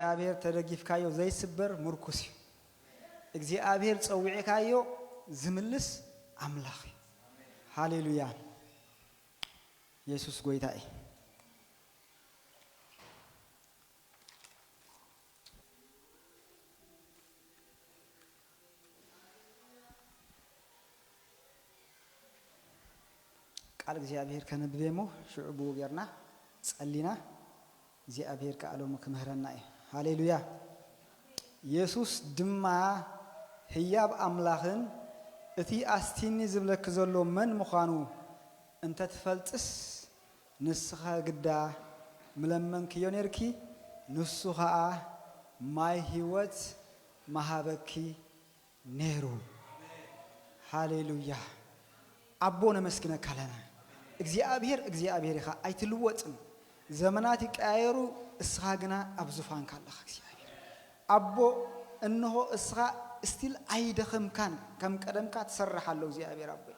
እግዚኣብሔር ተደጊፍካዮ ዘይስበር ምርኩስ እዩ። እግዚኣብሔር ጸዊዕካዮ ዝምልስ ኣምላኽ እዩ። ሃሌሉያ። የሱስ ጎይታ እዩ። ቃል እግዚኣብሔር ከነብብ እሞ ሽዑ ብኡ ጌርና ጸሊና እግዚኣብሔር ከኣ ሎሚ ክምህረና እዩ። ሃሌሉያ። የሱስ ድማ ህያብ ኣምላኽን እቲ ኣስቲኒ ዝብለኪ ዘሎ መን ምዃኑ እንተ ትፈልጥስ ንስኻ ግዳ ምለመንክዮ ኔርኪ፣ ንሱ ኸኣ ማይ ህይወት ምሃበኪ ነይሩ። ሃሌሉያ። ኣቦ ነመስግነካ ኣለና። እግዚኣብሔር እግዚኣብሔር ኢኻ፣ ኣይትልወጥን። ዘመናት ይቀያየሩ፣ እስኻ ግና ኣብ ዙፋንካ ኣለኻ እግዚኣብሔር። ኣቦ እንሆ እስኻ ስቲል ኣይደኸምካን፣ ከም ቀደምካ ትሰርሕ ኣሎ እግዚኣብሔር ኣቦይ።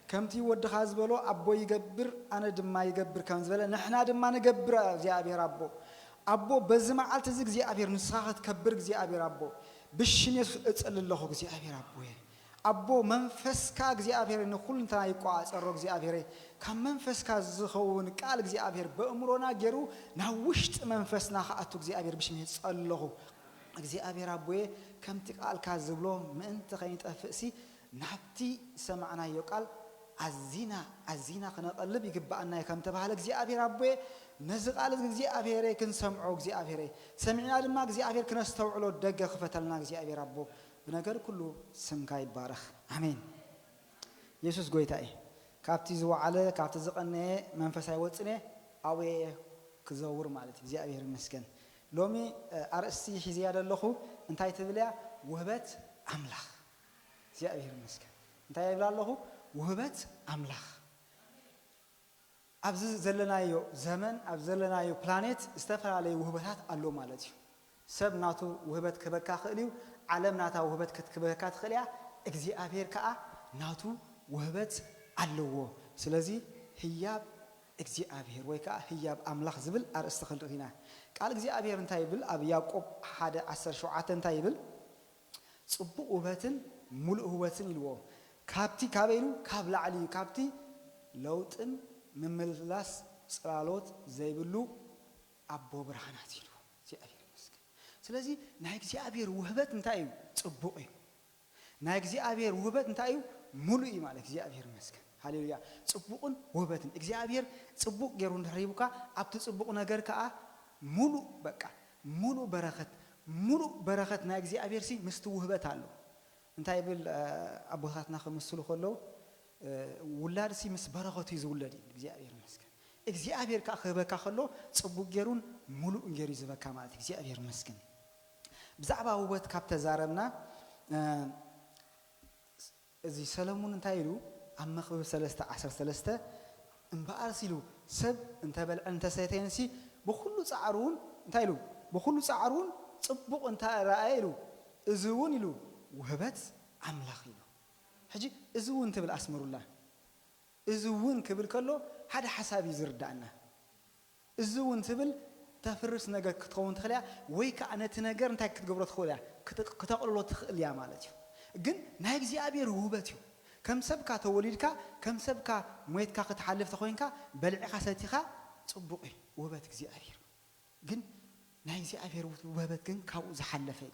ከምቲ ወድኻ ዝበሎ ኣቦ ይገብር ኣነ ድማ ይገብር ከም ዝበለ ንሕና ድማ ንገብር እግዚኣብሔር ኣቦ። ኣቦ በዚ መዓልቲ እዚ እግዚኣብሔር ንስኻ ክትከብር እግዚኣብሔር ኣቦ ብሽም የሱስ እጽሊ ኣለኹ እግዚኣብሔር ኣቦየ። ኣቦ መንፈስካ እግዚኣብሔር ንኹሉ እንተና ይቆጻጸሮ እግዚኣብሔር ካብ መንፈስካ ዝኸውን ቃል እግዚኣብሔር በእምሮና ገይሩ ናብ ውሽጢ መንፈስና ክኣቱ እግዚኣብሔር ብሽም ይጸሊ ኣለኹ። እግዚኣብሔር ኣቦየ ከምቲ ቃልካ ዝብሎ ምእንቲ ከይንጠፍእሲ ናብቲ ዝሰማዕናዮ ቃል ኣዚና ኣዚና ክነቐልብ ይግብኣና እዩ ከም ተባህለ እግዚኣብሔር ኣቦየ ነዚ ቃል እዚ እግዚኣብሔረይ ክንሰምዖ እግዚኣብሔረይ ሰሚዕና ድማ እግዚኣብሔር ክነስተውዕሎ ደገ ክፈተልና እግዚኣብሔር ኣቦ ብነገር ኩሉ ስምካ ይባረኽ ኣሜን። የሱስ ጎይታ እዩ። ካብቲ ዝወዓለ ካብቲ ዝቐነየ መንፈስ ኣይወፅን እየ ኣብየ ክዘውር ማለት እዩ እግዚኣብሔር ይመስገን። ሎሚ ኣርእስቲ ሒዝያ ዘለኹ እንታይ ትብል እያ? ውህበት ኣምላኽ እግዚኣብሔር ይመስገን። እንታይ ይብል ኣለኹ? ውህበት ኣምላኽ። ኣብዚ ዘለናዮ ዘመን ኣብ ዘለናዮ ፕላኔት ዝተፈላለዩ ውህበታት ኣሎ ማለት እዩ። ሰብ ናቱ ውህበት ክህበካ ክእል እዩ። ዓለም ናታ ውህበት ክትክበካ ትኽእል እያ። እግዚኣብሔር ከዓ ናቱ ውህበት ኣለዎ። ስለዚ ህያብ እግዚኣብሔር ወይ ከዓ ህያብ ኣምላኽ ዝብል ኣርእስቲ ክንርኢ ኢና። ቃል እግዚኣብሔር እንታይ ይብል? ኣብ ያዕቆብ ሓደ ዓሰርተ ሸውዓተ እንታይ ይብል? ጽቡቕ ውህበትን ሙሉእ ህይወትን ኢልዎ። ካብቲ ካበይ ኢሉ? ካብ ላዕሊ እዩ። ካብቲ ለውጥን ምምልላስ ጽላሎት ዘይብሉ ኣቦ ብርሃናት ኢሉ እግዚኣብሔር ይመስገን። ስለዚ ናይ እግዚኣብሔር ውህበት እንታይ እዩ? ጽቡቕ እዩ። ናይ እግዚኣብሔር ውህበት እንታይ እዩ? ሙሉእ እዩ ማለት እግዚኣብሔር ይመስገን። ሃሌሉያ። ጽቡቕን ውህበትን እግዚኣብሔር ጽቡቕ ገይሩ እንድሕር ሂቡካ ኣብቲ ጽቡቕ ነገር ከዓ ሙሉእ በቃ ሙሉእ በረኸት ሙሉእ በረኸት ናይ እግዚኣብሔር ሲ ምስቲ ውህበት ኣሎ። እንታይ ይብል ኣቦታትና ክምስሉ ከለዉ ውላድ ሲ ምስ በረኸቱ እዩ ዝውለድ እዩ። እግዚኣብሔር ይመስገን። እግዚኣብሔር ከዓ ክህበካ ከሎ ጽቡቅ ገይሩን ሙሉእን ገይሩ እዩ ዝህበካ ማለት እዩ። እግዚኣብሔር ይመስገን። ብዛዕባ ውበት ካብ ተዛረብና እዚ ሰለሙን እንታይ ኢሉ ኣብ መኽብብ ሰለስተ ዓሰርተ ሰለስተ እምበኣርስ ኢሉ ሰብ እንተበልዐን እንተሰተየንሲ ብኩሉ ጻዕሩ እውን እንታይ ኢሉ ብኩሉ ጻዕሩ እውን ጽቡቕ እንተ ረኣየ ኢሉ እዚ እውን ኢሉ ውህበት ኣምላኽ ኢሉ። ሕጂ እዚ እውን ትብል ኣስምሩላ። እዚ እውን ክብል ከሎ ሓደ ሓሳብ እዩ ዝርዳእና። እዚ እውን ትብል ተፍርስ ነገር ክትኸውን ትኽእል እያ ወይ ከዓ ነቲ ነገር እንታይ ክትገብሮ ትኽእል እያ ክተቕልሎ ትኽእል እያ ማለት እዩ። ግን ናይ እግዚኣብሔር ውህበት እዩ። ከም ሰብካ ተወሊድካ ከም ሰብካ ሞይትካ ክትሓልፍ ተኮይንካ በልዕኻ ሰቲኻ ጽቡቕ እዩ ውህበት እግዚኣብሔር። ግን ናይ እግዚኣብሔር ውህበት ግን ካብኡ ዝሓለፈ እዩ።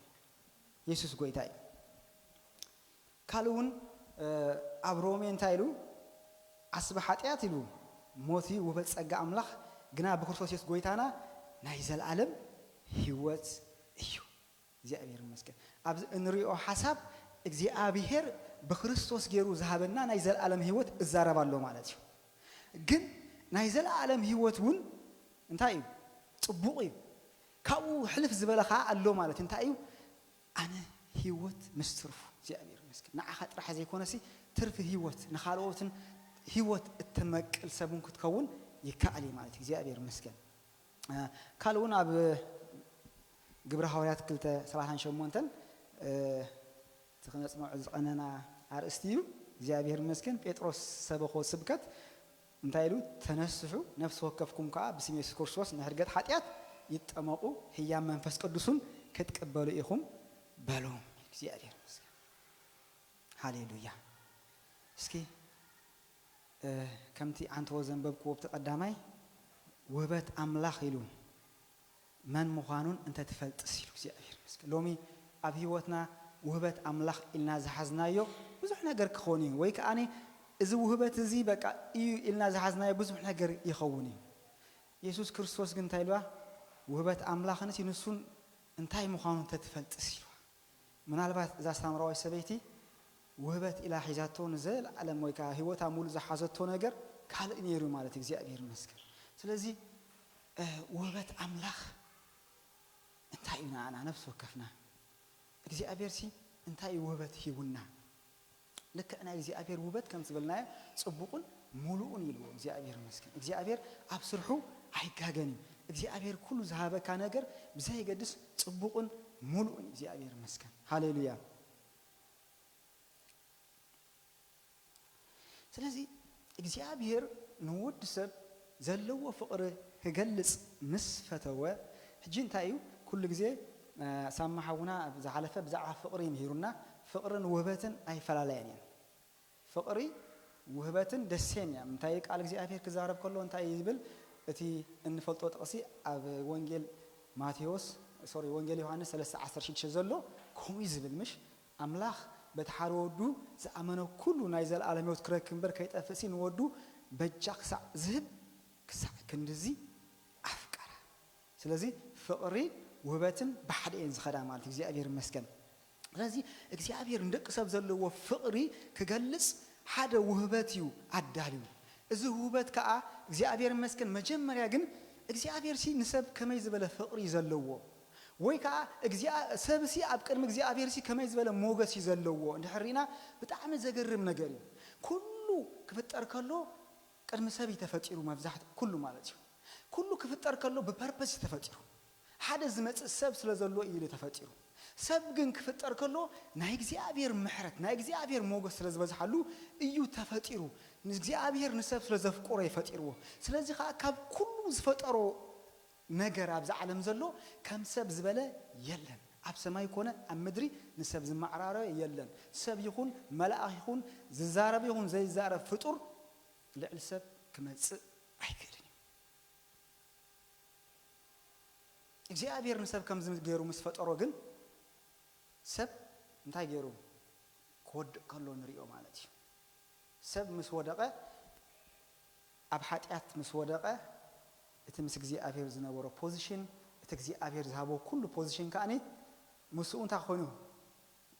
የሱስ ጎይታ እዩ። ካልእ እውን ኣብ ሮሜ እንታይ ኢሉ ዓስቢ ሓጢኣት ኢሉ ሞት እዩ ውህበት ጸጋ ኣምላኽ ግና ብክርስቶስ የሱስ ጎይታና ናይ ዘለኣለም ህይወት እዩ። እግዚኣብሔር ይመስገን። ኣብዚ እንሪኦ ሓሳብ እግዚኣብሔር ብክርስቶስ ገይሩ ዝሃበና ናይ ዘለኣለም ህይወት እዛረብ ኣሎ ማለት እዩ። ግን ናይ ዘለኣለም ህይወት እውን እንታይ እዩ? ጽቡቕ እዩ። ካብኡ ሕልፍ ዝበለ ኸዓ ኣሎ ማለት እዩ። እንታይ እዩ? ኣነ ህይወት ምስ ትርፉ እግዚኣብሔር ይመስገን ንዓኻ ጥራሕ ዘይኮነሲ ትርፊ ህይወት ንኻልኦትን ህይወት እተመቅል ሰብን ክትከውን ይከኣል እዩ ማለት እዩ። እግዚኣብሔር ይመስገን። ካልእ እውን ኣብ ግብረ ሃዋርያት ክልተ ሰላሳን ሸሞንተን እቲ ክነፅንዖ ዝቐነና ኣርእስቲ እዩ። እግዚኣብሔር ይመስገን ጴጥሮስ ሰበኾ ስብከት እንታይ ኢሉ? ተነስሑ ነፍሲ ወከፍኩም ከዓ ብስም የሱስ ክርስቶስ ንሕድገት ሓጢኣት ይጠመቑ፣ ህያብ መንፈስ ቅዱሱን ክትቅበሉ ኢኹም በሎም። እግዚኣብሔር ይመስገን። ሃሌሉያ። እስኪ፣ እ፣ ከምቲ ዓንተዎ ዘንበብክዎ ኣብቲ ቀዳማይ፣ ውህበት ኣምላኽ ኢሉ መን ምዃኑን እንተትፈልጥስ ኢሉ እግዚኣብሔር ይመስገን። ሎሚ ኣብ ህይወትና ውህበት ኣምላኽ ኢልና ዝሓዝናዮ ብዙሕ ነገር ክኸውን እዩ። ወይ ከኣ እዚ ውህበት እዚ በቃ እዩ ኢልና ዝሓዝናዮ ብዙሕ ነገር ይኸውን እዩ። የሱስ ክርስቶስ ግን እንታይ ኢልዋ? ውህበት ኣምላኽንሲ ንሱን እንታይ ምዃኑ እንተትፈልጥስ ኢልዋ። ምናልባት እዛ ሳምራዊት ሰበይቲ ውህበት ኢላ ሒዛቶ ንዘለዓለም ወይ ከኣ ህይወታ ሙሉ ዝሓዘቶ ነገር ካልእ ነይሩ ማለት እዩ። እግዚኣብሔር ይመስገን። ስለዚ፣ እ፣ ውህበት ኣምላኽ እንታይ እዩ ንዓና ነፍሲ ወከፍና? እግዚኣብሔርሲ እንታይ እዩ ውህበት ሂቡና? ልክዕ ናይ እግዚኣብሔር ውህበት ከም ዝበልናዮ ጽቡቕን ሙሉእን ኢልዎ። እግዚኣብሔር ይመስገን። እግዚኣብሔር ኣብ ስርሑ ኣይጋገን እዩ። እግዚኣብሔር ኩሉ ዝሃበካ ነገር ብዘየገድስ ጽቡቕን ሙሉእን እዩ። እግዚኣብሔር ይመስገን። ሃሌሉያ። ስለዚ እግዚኣብሔር ንወዲ ሰብ ዘለዎ ፍቕሪ ክገልጽ ምስ ፈተወ፣ ሕጂ እንታይ እዩ? ኩሉ ግዜ፣ እ፣ ሳማ ሓውና ኣብ ዝሓለፈ ብዛዕባ ፍቕሪ ምሂሩና፣ ፍቕርን ውህበትን ኣይፈላለያን እየን። ፍቕሪ ውህበትን ደሴም እያ። እንታይ ቃል እግዚኣብሔር ክዛረብ ከሎ እንታይ እዩ ዝብል? እቲ እንፈልጦ ጥቕሲ ኣብ ወንጌል ማቴዎስ፣ ሶሪ፣ ወንጌል ዮሃንስ ሰለስተ ዓሰርተ ሽዱሽተ ዘሎ ከምኡ እዩ ዝብል፣ ምሽ? ኣምላኽ በቲ ሓደ ወዱ ዝኣመነ ኩሉ ናይ ዘለኣለም ህይወት ክረክብ እምበር ከይጠፍእሲ ንወዱ በጃ ክሳዕ ዝህብ ክሳዕ ክንድዚ ኣፍቀረ። ስለዚ ፍቕሪ ውህበትን ብሓደ እየን ዝኸዳ ማለት እዩ። እግዚኣብሔር ይመስገን። ስለዚ እግዚኣብሔር ንደቂ ሰብ ዘለዎ ፍቕሪ ክገልጽ ሓደ ውህበት እዩ ኣዳልዩ። እዚ ውህበት ከኣ እግዚኣብሔር ይመስገን መጀመርያ ግን እግዚኣብሔርሲ ንሰብ ከመይ ዝበለ ፍቕሪ እዩ ዘለዎ ወይ ከኣ እግዚኣብ-፣ ሰብሲ ኣብ ቅድሚ እግዚኣብሔርሲ ከመይ ዝበለ ሞገስ እዩ ዘለዎ እንድሕር ርኢና ብጣዕሚ ዘገርም ነገር እዩ። ኩሉ ክፍጠር ከሎ ቅድሚ ሰብ እዩ ተፈጢሩ፣ መብዛሕትኡ ኩሉ ማለት እዩ። ኩሉ ክፍጠር ከሎ ብፐርፐስ እዩ ተፈጢሩ። ሓደ ዝመጽእ ሰብ ስለ ዘሎ እዩ ኢሉ ተፈጢሩ። ሰብ ግን ክፍጠር ከሎ ናይ እግዚኣብሔር ምሕረት፣ ናይ እግዚኣብሔር ሞገስ ስለ ዝበዝሓሉ እዩ ተፈጢሩ። ንእግዚኣብሔር ንሰብ ስለ ዘፍቆሮ እዩ ፈጢርዎ። ስለዚ ኸኣ ካብ ኩሉ ዝፈጠሮ ነገር ኣብዚ ዓለም ዘሎ ከም ሰብ ዝበለ የለን። ኣብ ሰማይ ኮነ ኣብ ምድሪ ንሰብ ዝመዓራረዮ የለን። ሰብ ይኹን መልኣኽ ይኹን ዝዛረብ ይኹን ዘይዛረብ ፍጡር ልዕሊ ሰብ ክመጽእ ኣይክእልን እዩ። እግዚኣብሔር ንሰብ ከምዚ ገይሩ ምስ ፈጠሮ ግን ሰብ እንታይ ገይሩ ክወድቕ ከሎ ንሪኦ ማለት እዩ። ሰብ ምስ ወደቐ፣ ኣብ ሓጢኣት ምስ ወደቐ፣ እቲ ምስ እግዚኣብሔር ዝነበሮ ፖዚሽን፣ እቲ እግዚኣብሔር ዝሃቦ ኩሉ ፖዚሽን ከኣኒ ምስኡ እንታይ ኮይኑ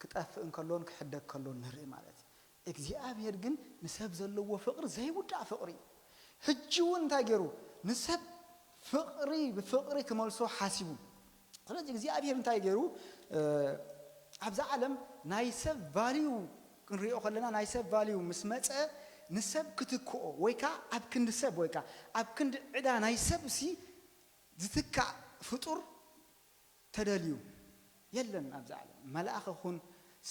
ክጠፍእ እንከሎን ክሕደግ ከሎን ንርኢ ማለት እዩ። እግዚኣብሔር ግን ንሰብ ዘለዎ ፍቕሪ ዘይውዳእ ፍቕሪ እዩ። ሕጂ እውን እንታይ ገይሩ ንሰብ ፍቕሪ ብፍቕሪ ክመልሶ ሓሲቡ። ስለዚ እግዚኣብሔር እንታይ ገይሩ፣ እ፣ ኣብዛ ዓለም ናይ ሰብ ቫልዩ ክንሪኦ ከለና ናይ ሰብ ቫልዩ ምስ መጸ ንሰብ ክትክኦ ወይ ከዓ ኣብ ክንዲ ሰብ ወይ ከዓ ኣብ ክንዲ ዕዳ ናይ ሰብ ሲ ዝትካእ ፍጡር ተደልዩ የለን ኣብዚ ዓለም። መልኣኽ ይኹን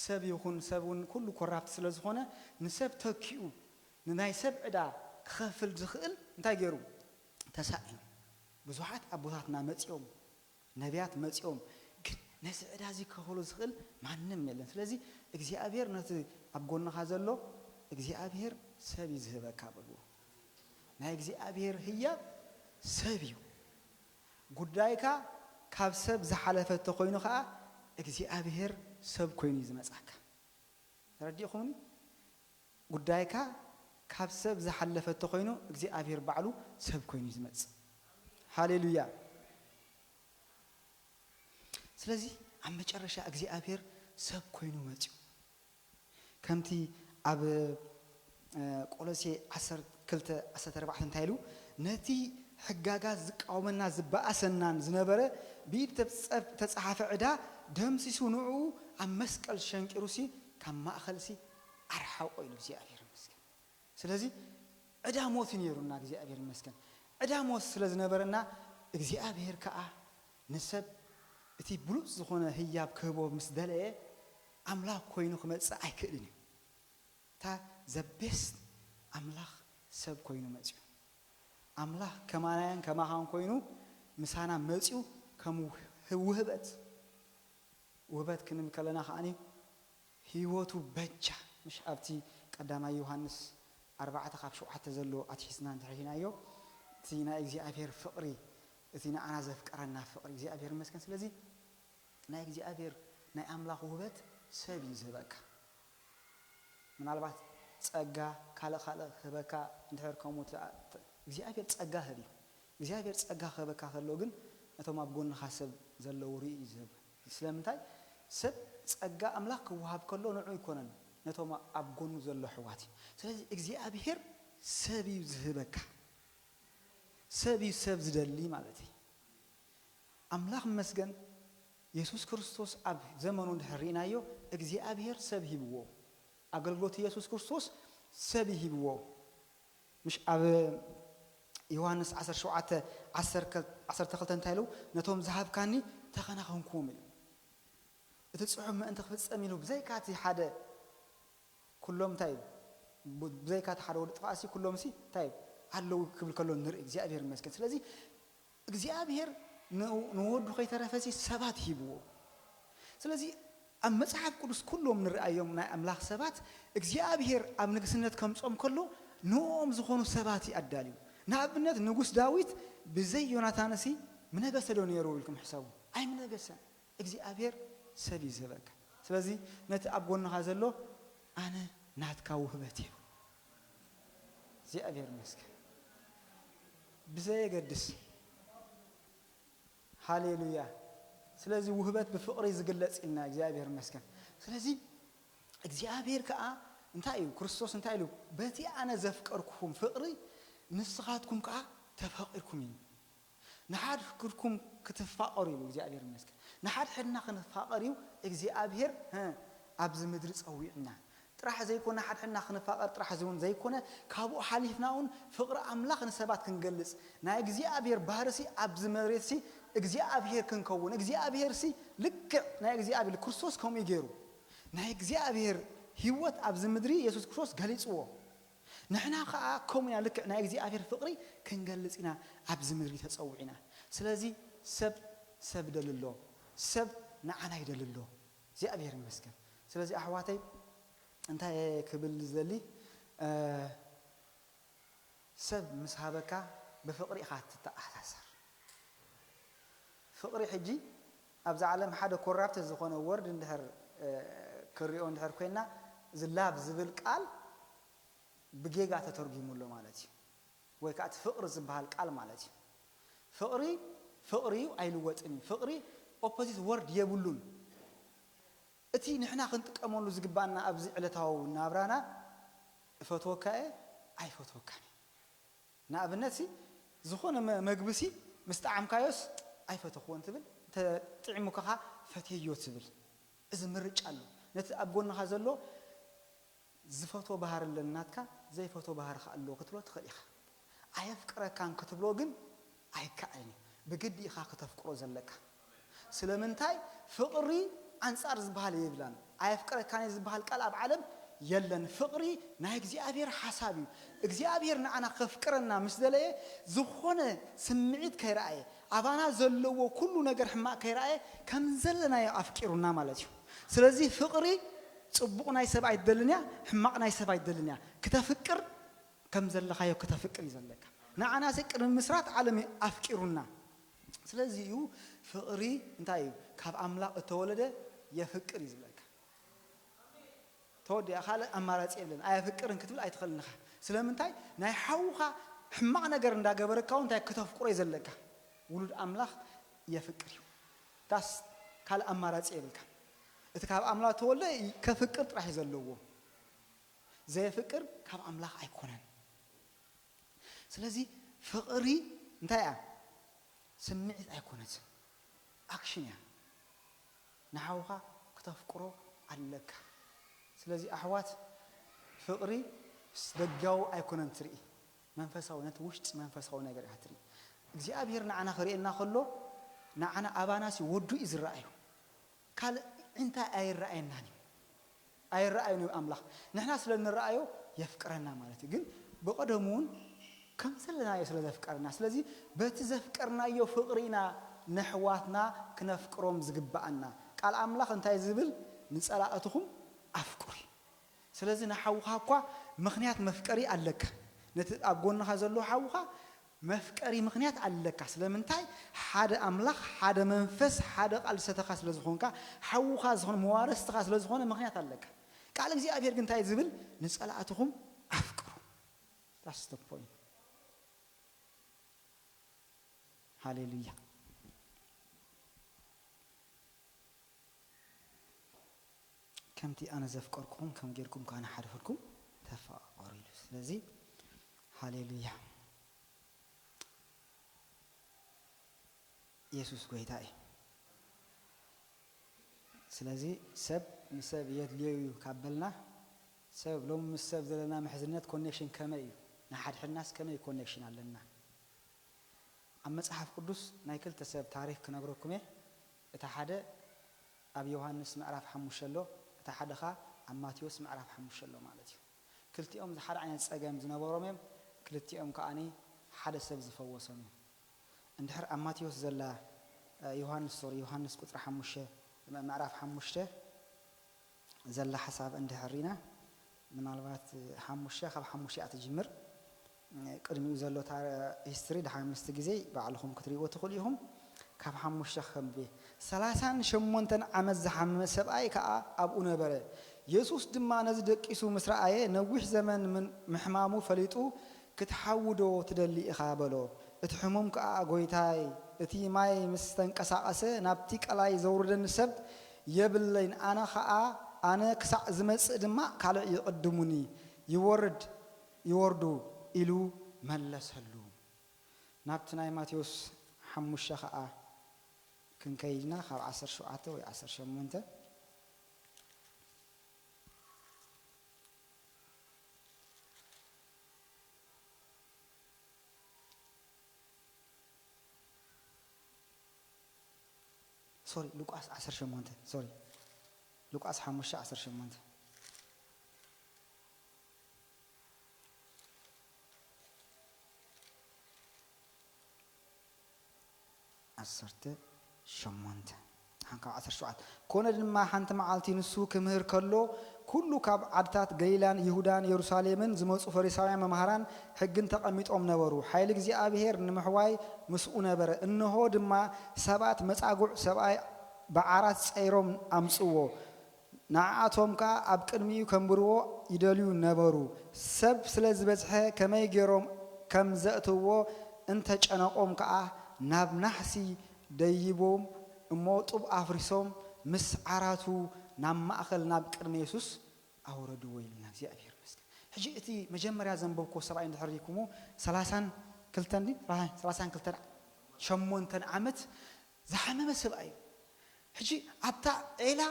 ሰብ ይኹን ሰብ እውን ኩሉ ኮራፕት ስለ ዝኾነ ንሰብ ተኪኡ ንናይ ሰብ ዕዳ ክኸፍል ዝኽእል እንታይ ገይሩ? ተሳኢኑ። ብዙሓት ኣቦታትና መጺኦም፣ ነቢያት መጺኦም፣ ግን ነዚ ዕዳ እዚ ክኸፍሎ ዝኽእል ማንም የለን። ስለዚ እግዚኣብሔር ነቲ ኣብ ጎንኻ ዘሎ እግዚኣብሔር ሰብ እዩ ዝህበካ በልዎ። ናይ እግዚኣብሔር ህያብ ሰብ እዩ። ጉዳይካ ካብ ሰብ ዝሓለፈ እንተኾይኑ ኸዓ እግዚኣብሔር ሰብ ኮይኑ እዩ ዝመጻካ። ተረዲእኹምኒ? ጉዳይካ ካብ ሰብ ዝሓለፈ እንተኾይኑ እግዚኣብሔር ባዕሉ ሰብ ኮይኑ እዩ ዝመጽእ። ሃሌሉያ። ስለዚ ኣብ መጨረሻ እግዚኣብሔር ሰብ ኮይኑ መጽዩ። ከምቲ ኣብ፣ እ፣ ቆሎሴ ዓሰርተ ክልተ ዓሰርተ ኣርባዕተ እንታይ ኢሉ? ነቲ ሕጋጋት ዝቃወመና ዝበኣሰናን ዝነበረ ብኢድ ተጸ-፣ ተጸሓፈ ዕዳ ደምሲሱ ንዕኡ ኣብ መስቀል ሸንቂሩሲ ካብ ማእኸልሲ ኣርሓቆ ኢሉ እግዚኣብሔር ይመስገን። ስለዚ ዕዳ ሞት እዩ ነይሩና፣ እግዚኣብሔር ይመስገን። ዕዳ ሞት ስለ ዝነበረና እግዚኣብሔር ከኣ ንሰብ እቲ ብሉጽ ዝኾነ ህያብ ክህቦ ምስ ደለየ ኣምላኽ ኮይኑ ክመጽእ ኣይክእልን እዩ። እታ ዘ ቤስት ኣምላኽ ሰብ ኮይኑ መጽዩ። ኣምላኽ ከማናያን ከማኻን ኮይኑ ምሳና መጺኡ ከም ውህ- ውህበት ውህበት ክንብል ከለና ከዓኒ ህይወቱ በጃ። ምሽ ኣብቲ ቀዳማይ ዮሃንስ ኣርባዕተ ካብ ሸውዓተ ዘሎ ኣትሒዝና እንተርኢናዮ እቲ ናይ እግዚኣብሔር ፍቕሪ፣ እቲ ንዓና ዘፍቀረና ፍቕሪ እግዚኣብሔር ይመስገን። ስለዚ ናይ እግዚኣብሔር ናይ ኣምላኽ ውህበት ሰብ እዩ ዝህበካ። ምናልባት ጸጋ ካልእ ካልእ ክህበካ እንድሕር ከምኡ ትኣ- እግዚኣብሔር ጸጋ ህብ እዩ። እግዚኣብሔር ጸጋ ክህበካ ከሎ ግን ነቶም ኣብ ጎንኻ ሰብ ዘለዉ ርኢ እዩ ዝህብ። ስለምንታይ ሰብ ጸጋ ኣምላኽ ክወሃብ ከሎ ንዑ ኣይኮነን፣ ነቶም ኣብ ጎኑ ዘሎ ኣሕዋት እዩ። ስለዚ እግዚኣብሔር ሰብ እዩ ዝህበካ። ሰብ እዩ ሰብ ዝደሊ ማለት እዩ። ኣምላኽ ይመስገን። የሱስ ክርስቶስ ኣብ ዘመኑ እንድሕር ርኢናዮ እግዚኣብሔር ሰብ ሂብዎ። ኣገልግሎት የሱስ ክርስቶስ ሰብ ሂብዎ። ምሽ ኣብ ዮሃንስ ዓሰርተ ሸውዓተ ዓሰርተ ክልተ እንታይ ኢሉ? ነቶም ዝሃብካኒ ተኸናኸንኩዎም ኢሉ። እቲ ጽሑፍ ምእንቲ ክፍጸም ኢሉ ብዘይካ እቲ ሓደ ኩሎም እንታይ ኢሉ? ብ- ብዘይካ እቲ ሓደ ወዲ ጥፋእሲ ኩሎምሲ እንታይ ኣለዉ ክብል ከሎ ንርኢ። እግዚኣብሔር ይመስገን። ስለዚ እግዚኣብሔር ን- ንወዱ ከይተረፈሲ ሰባት ሂብዎ። ስለዚ ኣብ መጽሓፍ ቅዱስ ኩሎም ንርኣዮም ናይ ኣምላኽ ሰባት እግዚኣብሔር ኣብ ንግስነት ከምጾም ከሎ ንኦም ዝኾኑ ሰባት እዩ ኣዳልዩ። ንኣብነት ንጉስ ዳዊት ብዘይ ዮናታንሲ ምነገሰ ዶ ነይሩ ኢልኩም ሕሰቡ? ኣይምነገሰን። እግዚኣብሔር ሰብ እዩ ዝህበካ። ስለዚ ነቲ ኣብ ጎንኻ ዘሎ ኣነ ናትካ ውህበት እዩ። እግዚኣብሔር ይመስገን። ብዘየገድስ ሃሌሉያ። ስለዚ ውህበት ብፍቕሪ ዝግለጽ ኢልና እግዚኣብሔር ይመስገን። ስለዚ እግዚኣብሔር ከኣ እንታይ እዩ? ክርስቶስ እንታይ ኢሉ? በቲ ኣነ ዘፍቀርኩኹም ፍቕሪ ንስኻትኩም ከኣ ተፈቒርኩም እዩ። ንሓድሕድኩም ክትፋቐሩ ኢሉ እግዚኣብሔር ይመስገን። ንሓድሕድና ክንፋቐር እዩ እግዚኣብሔር ሀ፣ ኣብዚ ምድሪ ጸዊዕና። ጥራሕ ዘይኮነ ሓድሕድና ክንፋቐር ጥራሕ እውን ዘይኮነ ካብኡ ሓሊፍና እውን ፍቕሪ ኣምላኽ ንሰባት ክንገልጽ ናይ እግዚኣብሔር ባህርሲ ኣብዚ መሬትሲ እግዚኣብሔር ክንከውን እግዚኣብሔርሲ ልክዕ ናይ እግዚኣብሔር ክርስቶስ ከምኡ እዩ ገይሩ ናይ እግዚኣብሔር ህይወት ኣብዚ ምድሪ የሱስ ክርስቶስ ገሊጽዎ። ንሕና ኸዓ ከምኡ ኢና ልክዕ ናይ እግዚኣብሔር ፍቕሪ ክንገልጽ ኢና ኣብዚ ምድሪ ተጸዊዕና። ስለዚ ሰብ ሰብ ደልሎ ሰብ ንዓና ይደልሎ እግዚኣብሔር ይመስገን። ስለዚ ኣሕዋተይ እንታይ ክብል ዝደሊ ሰብ ምስ ሃበካ ብፍቕሪ ኢኻ ትተኣሳሰር። ፍቕሪ ሕጂ ኣብዛ ዓለም ሓደ ኮራፕት ዝኾነ ወርድ እንድሕር ክንሪኦ እንድሕር ኮይና እዚ ላቭ ዝብል ቃል ብጌጋ ተተርጉሙ ኣሎ ማለት እዩ። ወይ ከዓ እቲ ፍቕሪ ዝበሃል ቃል ማለት እዩ። ፍቕሪ ፍቕሪ እዩ፣ ኣይልወጥን እዩ። ፍቕሪ ኦፖዚት ወርድ የብሉን። እቲ ንሕና ክንጥቀመሉ ዝግባና ኣብዚ ዕለታዊ ናብራና እፈትወካ እየ ኣይፈትወካን እየ። ንኣብነት ሲ ዝኾነ መ- መግቢ ሲ ምስ ጠዓምካዮስ ኣይፈተኽዎን ትብል፣ ተጥዒሙካኻ ፈትየዮ ትብል። እዚ ምርጫ ኣሎ። ነቲ ኣብ ጎንኻ ዘሎ ዝፈትዎ ባህሪ ኣለኒ ናትካ ዘይፈትዎ ባህሪ ከ ኣለዎ ክትብሎ ትኽእል ኢኻ። ኣየፍቅረካን ክትብሎ ግን ኣይከኣልን እዩ። ብግዲ ኢኻ ክተፍቅሮ ዘለካ። ስለምንታይ ፍቕሪ ኣንጻር ዝበሃል የብላን። ኣየፍቅረካን እዩ ዝበሃል ቃል ኣብ ዓለም የለን። ፍቕሪ ናይ እግዚኣብሔር ሓሳብ እዩ። እግዚኣብሔር ንዓና ከፍቅረና ምስ ደለየ ዝኾነ ስምዒት ከይረኣየ ኣባና ዘለዎ ኩሉ ነገር ሕማቕ ከይረኣየ ከም ዘለናዮ ኣፍቂሩና ማለት እዩ። ስለዚ ፍቕሪ ጽቡቕ ናይ ሰብ ኣይትደልን እያ፣ ሕማቕ ናይ ሰብ ኣይትደልን እያ። ክተፍቅር ከም ዘለኻዮ ክተፍቅር እዩ ዘለካ። ንዓና ሲ ቅድሚ ምስራት ዓለም እዩ ኣፍቂሩና። ስለዚ እዩ ፍቕሪ እንታይ እዩ ካብ ኣምላኽ እተወለደ የፍቅር እዩ ዝብለካ። ተወዲኣ ካልእ ኣማራጺ የብለን። ኣየፍቅርን ክትብል ኣይትኽእልን ኢኻ። ስለምንታይ ናይ ሓውኻ ሕማቕ ነገር እንዳገበረካ እውን እንታይ ክተፍቅሮ እዩ ዘለካ። ውሉድ ኣምላኽ የፍቅር እዩ። ዳስ ካልእ ኣማራጺ የብልካ። እቲ ካብ ኣምላኽ ተወልደ ከፍቅር ጥራሕ እዩ ዘለዎ። ዘየፍቅር ካብ ኣምላኽ ኣይኮነን። ስለዚ ፍቕሪ እንታይ እያ? ስምዒት ኣይኮነትን፣ ኣክሽን እያ። ንሓውኻ ክተፍቅሮ ኣለካ። ስለዚ ኣሕዋት ፍቕሪ ደጋዊ ኣይኮነን ትርኢ፣ መንፈሳዊ ነቲ ውሽጢ መንፈሳዊ ነገር እያ ትርኢ። እግዚኣብሔር ንዓና ክርእየና ከሎ ንዓና ኣባናሲ ወዱ እዩ ዝረኣዩ። ካልእ እንታይ ኣይረኣየናን እዩ። ኣይረኣዩን እዩ ኣምላኽ። ንሕና ስለ እንረኣዮ የፍቅረና ማለት እዩ። ግን ብቐደሙ እውን ከም ዘለናዮ ስለ ዘፍቀረና። ስለዚ በቲ ዘፍቀርናዮ ፍቕሪ ኢና ነሕዋትና ክነፍቅሮም ዝግብኣና። ቃል ኣምላኽ እንታይ ዝብል? "ንጸላእትኹም ኣፍቅሩ" እዩ። ስለዚ ንሓውኻ እኳ ምኽንያት መፍቀሪ ኣለካ። ነቲ ኣብ ጎንኻ ዘሎ ሓውኻ መፍቀሪ ምኽንያት ኣለካ። ስለምንታይ? ሓደ ኣምላኽ፣ ሓደ መንፈስ፣ ሓደ ቃል ዝሰተኻ ስለ ዝኾንካ፣ ሓውኻ ዝኾነ፣ መዋረስትኻ ስለ ዝኾነ ምኽንያት ኣለካ። ቃል እግዚኣብሔር ግን እንታይ ዝብል? "ንጸላእትኹም ኣፍቅሩ." That's the point። ሃሌሉያ። "ከምቲ ኣነ ዘፍቀርኩኹም ከም ጌርኩም ከኣ ንሓድሕድኩም ተፋቐሩ" ኢሉ። ስለዚ ሃሌሉያ፣ የሱስ ጎይታ እዩ። ስለዚ ሰብ ንሰብ የድልዮ እዩ ካብ በልና፣ ሰብ ሎሚ ምስ ሰብ ዘለና ምሕዝነት፣ ኮኔክሽን ከመይ እዩ? ንሓድሕድናስ ከመይ ኮኔክሽን ኣለና? ኣብ መጽሓፍ ቅዱስ ናይ ክልተ ሰብ ታሪኽ ክነግረኩም እየ። እታ ሓደ ኣብ ዮሃንስ ምዕራፍ ሓሙሽተ ኣሎ፣ እታ ሓደ ኸኣ ኣብ ማቴዎስ ምዕራፍ ሓሙሽተ ኣሎ ማለት እዩ። ክልቲኦም ሓደ ዓይነት ጸገም ዝነበሮም እዮም። ክልቲኦም ከኣኒ ሓደ ሰብ ዝፈወሶም እዮም። እንድሕር ኣብ ማቴዎስ ዘላ፣ እ፣ ዮሃንስ፣ ሶሪ፣ ዮሃንስ ቁጽሪ ሓሙሽተ፣ ምዕራፍ ሓሙሽተ ዘላ ሓሳብ እንድሕር ርኢና፣ ምናልባት ሓሙሽተ፣ ካብ ሓሙሽተ እያ ትጅምር። ቅድሚኡ ዘሎ ታ-፣ ሂስትሪ ድሓን ምስቲ ግዜ ባዕልኹም ክትርእይዎ ትኽእሉ ኢኹም። ካብ ሓሙሽተ ከንብብ። ሰላሳን ሸሞንተን ዓመት ዝሓመመ ሰብኣይ ከኣ ኣብኡ ነበረ። የሱስ ድማ ነዚ ደቂሱ ምስ ረኣየ፣ ነዊሕ ዘመን ምን-፣ ምሕማሙ ፈሊጡ፣ "ክትሓዊ ዶ ትደሊ ኢኻ?" በሎ። እቲ ሕሙም ከኣ፣ "ጐይታይ፣ እቲ ማይ ምስ ተንቀሳቐሰ፣ ናብቲ ቀላይ ዘውርደኒ ሰብ የብለይን። ኣነ ኸኣ፣ ኣነ ክሳዕ ዝመጽእ ድማ ካልእ ይቕድሙኒ፣ ይወርድ፣ ይወርዱ" ኢሉ መለሰሉ። ናብቲ ናይ ማቴዎስ ሓሙሽተ ኸኣ ክንከይድ ኢና፣ ካብ ዓሰርተ ሸውዓተ ወይ ዓሰርተ ሸሞንተ። ሶሪ፣ ሉቃስ ዓሰርተ ሸሞንተ፣ ሶሪ። ሉቃስ ሓሙሽተ ዓሰርተ ሸሞንተ። ዓሰርተ ሸሞንተ። ሓን ካብ ዓሰርተ ሸውዓተ። ኮነ ድማ ሓንቲ መዓልቲ ንሱ ክምህር ከሎ፣ ኩሉ ካብ ዓድታት ገሊላን ይሁዳን የሩሳሌምን ዝመጹ ፈሪሳውያን መምሃራን ሕግን ተቐሚጦም ነበሩ። ሓይሊ እግዚኣብሔር ንምሕዋይ ምስኡ ነበረ። እንሆ ድማ ሰባት መጻጉዕ ሰብኣይ ብዓራት ጸይሮም ኣምጽዎ። ንዓኣቶም ከኣ ኣብ ቅድሚኡ ከንብርዎ ይደልዩ ነበሩ። ሰብ ስለ ዝበዝሐ ከመይ ገይሮም ከም ዘእትውዎ እንተጨነቖም ከኣ ናብ ናሕሲ ደይቦም እሞ ጡብ ኣፍሪሶም ምስ ዓራቱ ናብ ማእከል ናብ ቅድሚ የሱስ ኣውረድዎ ኢሉና። እግዚኣብሔር ይመስገን። ሕጂ እቲ መጀመርያ ዘንበብክዎ ሰብኣይ እንድሕር ርኢኩሞ፣ ሰላሳን ክልተን ድዩ? ራእይ ሰላሳን ክልተን ሸሞንተን ዓመት ዝሓመመ ሰብኣይ እዩ። ሕጂ ኣብታ ዒላ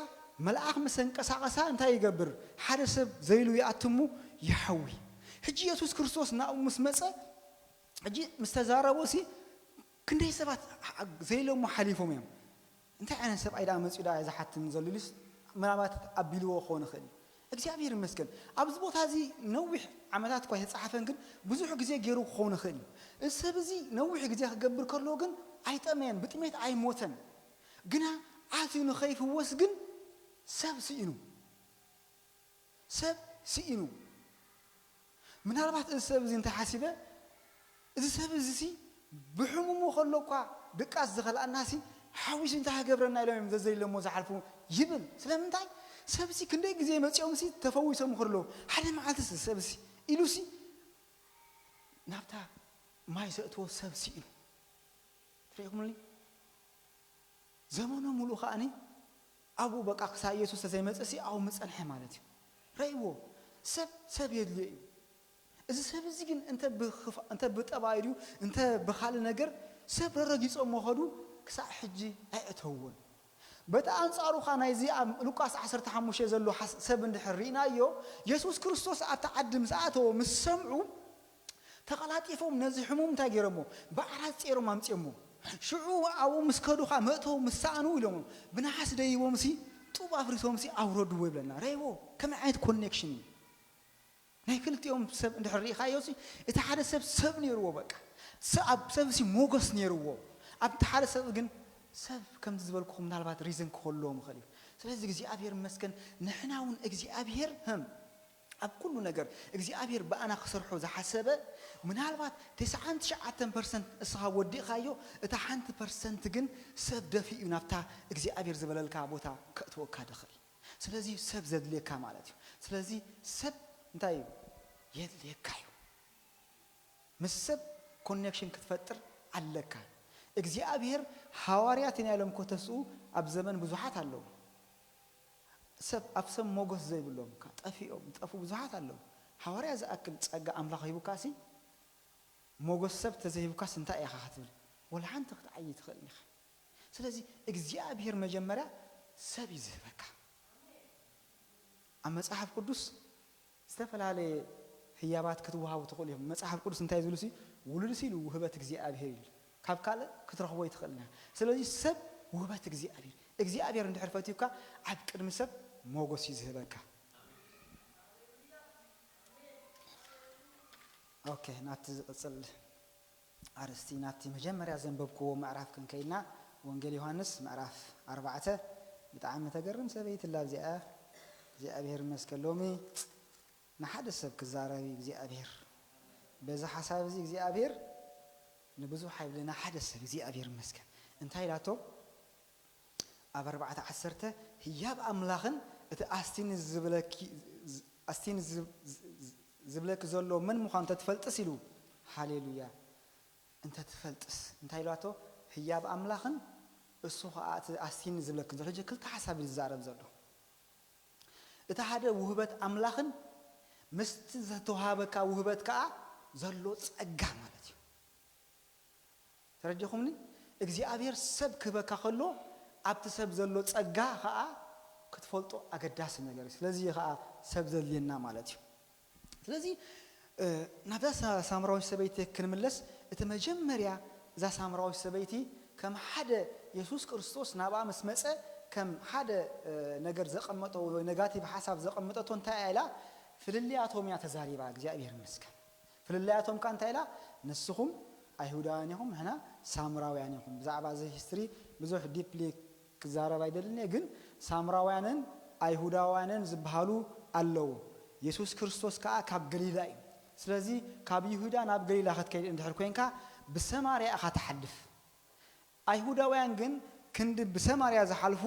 መልኣኽ ምስ ኣንቀሳቐሳ እንታይ ይገብር? ሓደ ሰብ ዘይሉ ይኣትሙ ይሓዊ። ሕጂ የሱስ ክርስቶስ ናብኡ ምስ መጸ፣ ሕጂ ምስ ተዛረቦ ሲ ክንደይ ሰባት ዘይሎሞ ሓሊፎም እዮም። እንታይ ዓይነት ሰብኣይ ደኣ መጺኡ ደኣ ዝሓትን ዘሎ ኢሉስ ምናልባት ኣቢልዎ ክኸውን ይኽእል እዩ። እግዚኣብሔር ይመስገን። ኣብዚ ቦታ እዚ ነዊሕ ዓመታት እኳ ኣይተጻሓፈን፣ ግን ብዙሕ ግዜ ገይሩ ክኸውን ይኽእል እዩ። እዚ ሰብ እዚ ነዊሕ ግዜ ክገብር ከሎ ግን ኣይጠመየን፣ ብጥሜት ኣይሞተን። ግና ኣትዩ ንኸይፍወስ ግን ሰብ ስኢኑ። ሰብ ስኢኑ። ምናልባት እዚ ሰብ እዚ እንታይ ሓሲበ? እዚ ሰብ እዚ ሲ ብሕሙሙ ከሎ እኳ ድቃስ ዝኸልኣና ሲ ሓዊሱ እንታይ ክገብረና ኢሎም እዮም ዘዘይለሞ ዝሓልፉ ይብል። ስለምንታይ? ሰብ ሲ ክንደይ ግዜ መጺኦም ሲ ተፈዊሶም ከሎ ሓደ መዓልቲ ሲ ሰብ ሲ ኢሉ ሲ ናብታ ማይ ዘእትዎ ሰብ ስኢኑ። ትሪኢኹምኒ? ዘመኑ ሙሉእ ከኣኒ ኣብኡ በቃ ክሳብ ኢየሱስ ተዘይመጸ ሲ ኣብኡ ምጸንሐ ማለት እዩ። ረእይዎ፣ ሰብ ሰብ የድልዮ እዩ። እዚ ሰብ እዚ ግን እንተ ብኽፋ-፣ እንተ ብጠባዩ ድዩ እንተ ብኻልእ ነገር ሰብ ረረጊጾሞ ኸዱ ክሳብ ሕጂ ኣይእተውዎን። በቲ ኣንጻሩ ኸኣ ናይዚ ኣብ ሉቃስ ዓሰርተ ሓሙሽተ ዘሎ ሓስ-፣ ሰብ እንድሕር ርኢናዮ፣ የሱስ ክርስቶስ ኣብቲ ዓዲ ምስ ኣተወ ምስ ሰምዑ፣ ተቐላጢፎም ነዚ ሕሙም እንታይ ገይሮሞ? ብዓራት ጸይሮም ኣምጺኦሞ። ሽዑ ኣብኡ ምስ ከዱ ኸኣ መእተው ምስ ሰኣኑ ኢሎሞ፣ ብነሓስ ደይቦምሲ ጡብ ኣፍሪሶምሲ ኣውረድዎ ይብለና። ረእይዎ፣ ከመይ ዓይነት ኮኔክሽን እዩ? ናይ ክልቲኦም ሰብ እንድሕር ርኢኻዮ ሲ፣ እቲ ሓደ ሰብ ሰብ ነይርዎ፣ በቃ፣ ስ-፣ ኣብ ሰብ ሲ ሞገስ ነይርዎ። ኣብቲ ሓደ ሰብ ግን ሰብ፣ ከምዚ ዝበልኩኹም፣ ምናልባት ሪዝን ክህልዎ ምኽእል እዩ። ስለዚ እግዚኣብሔር ይመስገን፣ ንሕና እውን እግዚኣብሔር ህም ኣብ ኩሉ ነገር እግዚኣብሔር ብኣና ክሰርሖ ዝሓሰበ፣ ምናልባት ተስዓን ትሽዓተን ፐርሰንት እስኻ ወዲእኻዮ፣ እታ ሓንቲ ፐርሰንት ግን ሰብ ደፊኡ ናብታ እግዚኣብሔር ዝበለልካ ቦታ ከእትወካ ድኽእል። ስለዚ ሰብ ዘድልየካ ማለት እዩ። ስለዚ ሰብ እንታይ እዩ? የድልየካ እዩ። ምስ ሰብ ኮኔክሽን ክትፈጥር ኣለካ። እግዚኣብሔር፣ ሃዋርያት ኢና ኢሎም ከተስኡ ኣብ ዘመን ብዙሓት ኣለዉ። ሰብ፣ ኣብ ሰብ ሞገስ ዘይብሎም፣ ካ-፣ ጠፊኦም ዝጠፉ ብዙሓት ኣለዉ። ሃዋርያ ዝኣክል ጸጋ ኣምላኽ ሂቡካ ሲ፣ ሞገስ ሰብ ተዘይሂቡካስ እንታይ ኢኻ ክትብል? ወላ ሓንቲ ክትዓዪ ትኽእል ኢኻ። ስለዚ እግዚኣብሔር መጀመርያ ሰብ እዩ ዝህበካ። ኣብ መጽሓፍ ቅዱስ ዝተፈላለየ ህያባት ክትወሃቡ ትኽእሉ እዮም። መጽሓፍ ቅዱስ እንታይ ዝብሉ ሲ፣ ውሉድ ሲ ኢሉ ውህበት እግዚኣብሔር ኢሉ። ካብ ካልእ ክትረኽቦ ይትኽእል ኢና። ስለዚ ሰብ ውህበት እግዚኣብሔር። እግዚኣብሔር እንድሕር ፈትዩካ፣ ኣብ ቅድሚ ሰብ ሞገስ እዩ ዝህበካ። ኦኬ፣ ናብቲ ዝቕጽል ኣርእስቲ፣ ናብቲ መጀመርያ ዘንበብክዎ ምዕራፍ ክንከይድና፣ ወንጌል ዮሃንስ ምዕራፍ ኣርባዕተ። ብጣዕሚ ተገርም ሰበይቲ ኣላ ኣብዚኣ። እግዚኣብሔር ይመስገን። ሎሚ ንሓደ ሰብ ክዛረብ እዩ እግዚኣብሔር። በዚ ሓሳብ እዚ እግዚኣብሔር ንብዙሕ ኣይብለና፣ ሓደ ሰብ እግዚኣብሔር ይመስገን። እንታይ ኢላቶ? ኣብ ኣርባዕተ ዓሰርተ፣ ህያብ ኣምላኽን እቲ ኣስቲኒ ዝብለኪ፣ ኣስቲኒ ዝብ-፣ ዝብለኪ ዘሎ መን ምዃኑ እንተትፈልጥስ ኢሉ። ሃሌሉያ። እንተትፈልጥስ እንታይ ኢላቶ? ህያብ ኣምላኽን እሱ ኸዓ እቲ ኣስቲኒ ዝብለኪ ዘሎ። ሕጂ ክልተ ሓሳብ እዩ ዝዛረብ ዘሎ። እቲ ሓደ ውህበት ኣምላኽን ምስቲ ዝተዋሃበካ ውህበት ከኣ ዘሎ ጸጋ ማለት እዩ። ተረዲኹምኒ? እግዚኣብሔር ሰብ ክህበካ ከሎ፣ ኣብቲ ሰብ ዘሎ ጸጋ ከኣ ክትፈልጦ ኣገዳሲ ነገር እዩ። ስለዚ ከኣ ሰብ ዘድልየና ማለት እዩ። ስለዚ፣ እ፣ ናብዛ ሳ-፣ ሳምራዊት ሰበይቲ ክንምለስ፣ እቲ መጀመርያ እዛ ሳምራዊት ሰበይቲ ከም ሓደ፣ የሱስ ክርስቶስ ናብኣ ምስ መጸ፣ ከም ሓደ፣ እ፣ ነገር ዘቐመጦ ወይ ነጋቲቭ ሓሳብ ዘቐመጠቶ እንታይ እያ ኢላ? ፍልልያቶም እያ ተዛሪባ። እግዚኣብሔር ይመስገን። ፍልልያቶም ከ እንታይ ኢላ? ንስኹም ኣይሁዳውያን ኢኹም፣ ንሕና ሳምራውያን ኢኹም። ብዛዕባ እዚ ሂስትሪ ብዙሕ ዲፕሊ ክዛረብ ኣይደልን እየ፣ ግን ሳምራውያንን ኣይሁዳውያንን ዝበሃሉ ኣለዉ። የሱስ ክርስቶስ ከኣ ካብ ገሊላ እዩ። ስለዚ ካብ ይሁዳ ናብ ገሊላ ክትከይድ እንድሕር ኮይንካ ብሰማርያ ኢኻ ትሓልፍ። ኣይሁዳውያን ግን ክንዲ ብሰማርያ ዝሓልፉ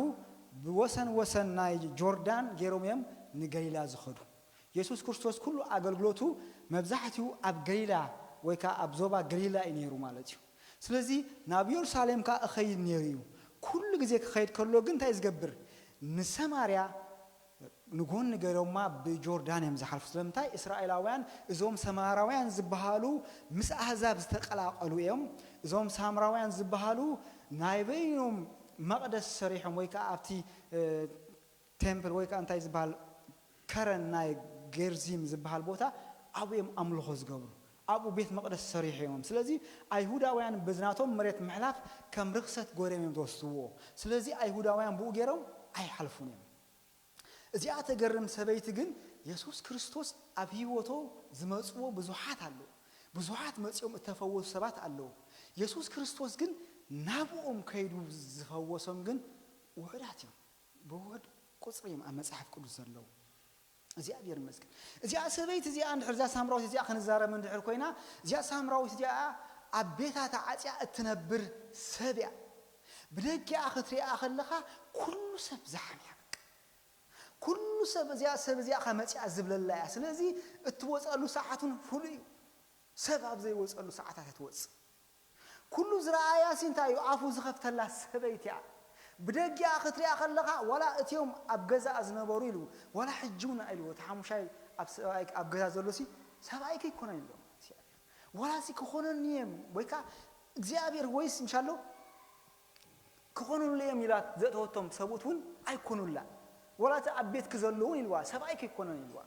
ብወሰን ወሰን ናይ ጆርዳን ገይሮም እዮም ንገሊላ ዝኸዱ። የሱስ ክርስቶስ ኩሉ ኣገልግሎቱ መብዛሕትኡ ኣብ ገሊላ ወይ ከኣ ኣብ ዞባ ገሊላ እዩ ነይሩ ማለት እዩ። ስለዚ ናብ የሩሳሌም ከኣ እኸይድ ነይሩ እዩ። ኩሉ ግዜ ክኸይድ ከሎ ግን እንታይ ዝገብር? ንሰማርያ ንጎኒ ገይሮማ ብጆርዳን እዮም ዝሓልፉ። ስለምንታይ? እስራኤላውያን እዞም ሰማራውያን ዝበሃሉ ምስ ኣህዛብ ዝተቀላቀሉ እዮም። እዞም ሳምራውያን ዝበሃሉ ናይ በይኖም መቕደስ ሰሪሖም ወይ ከኣ ኣብቲ፣ እ፣ ቴምፕል ወይ ከኣ እንታይ ዝበሃል ከረን ናይ ጌርዚም ዝበሃል ቦታ ኣብኡ እዮም ኣምልኾ ዝገብሩ። ኣብኡ ቤት መቕደስ ሰሪሖም እዮም። ስለዚ ኣይሁዳውያን በዚ ናቶም መሬት ምሕላፍ ከም ርኽሰት ገይሮም እዮም ዝወስድዎ። ስለዚ ኣይሁዳውያን ብኡ ገይሮም ኣይሓልፉን እዮም። እዚኣ ተገርም ሰበይቲ ግን የሱስ ክርስቶስ ኣብ ህይወቶ ዝመጽዎ ብዙሓት ኣለዉ። ብዙሓት መጺኦም እተፈወሱ ሰባት ኣለዉ። የሱስ ክርስቶስ ግን ናብኦም ከይዱ ዝፈወሶም ግን ውሑዳት እዮም። ብውሑድ ቁጽሪ እዮም ኣብ መጽሓፍ ቅዱስ ዘለዉ። እግዚኣብሔር ይመስገን። እዚኣ ሰበይቲ እዚኣ እንድሕር፣ እዛ ሳምራዊት እዚኣ ክንዛረብ እንድሕር ኮይና፣ እዚኣ ሳምራዊት እዚኣ ኣብ ቤታ ተዓጽያ እትነብር ሰብ እያ። ብደጊኣ ክትሪኣ ከለኻ ኩሉ ሰብ ዝሓም እያ በቃ። ኩሉ ሰብ እዚኣ፣ ሰብ እዚኣ ከ መጺኣ ዝብለላ እያ። ስለዚ እትወጸሉ ሰዓት እውን ፍሉይ እዩ። ሰብ ኣብ ዘይወጸሉ ሰዓታት እያ ትወጽእ። ኩሉ ዝረኣያ ሲ እንታይ እዩ? ኣፉ ዝኸፍተላ ሰበይቲ እያ። ብደጊኣ ክትሪኣ ከለኻ ዋላ እቲኦም ኣብ ገዛኣ ዝነበሩ ኢሉ፣ ዋላ ሕጂ እውን ኢሉ፣ እቲ ሓሙሻይ ኣብ ሰብኣይ ኣብ ገዛ ዘሎ ሲ ሰብኣይኪ ኣይኮነን ኢሎም። ዋላ ሲ ክኾነኒ እዮም ወይ ከኣ እግዚኣብሔር ወይስ እንሻሎ ክኾኑሉ እዮም ኢላ ዘእተወቶም ሰብኡት እውን ኣይኮኑላ። ዋላ እቲ ኣብ ቤትኪ ዘሎ እውን ኢልዋ፣ ሰብኣይኪ ኣይኮነን ኢልዋ።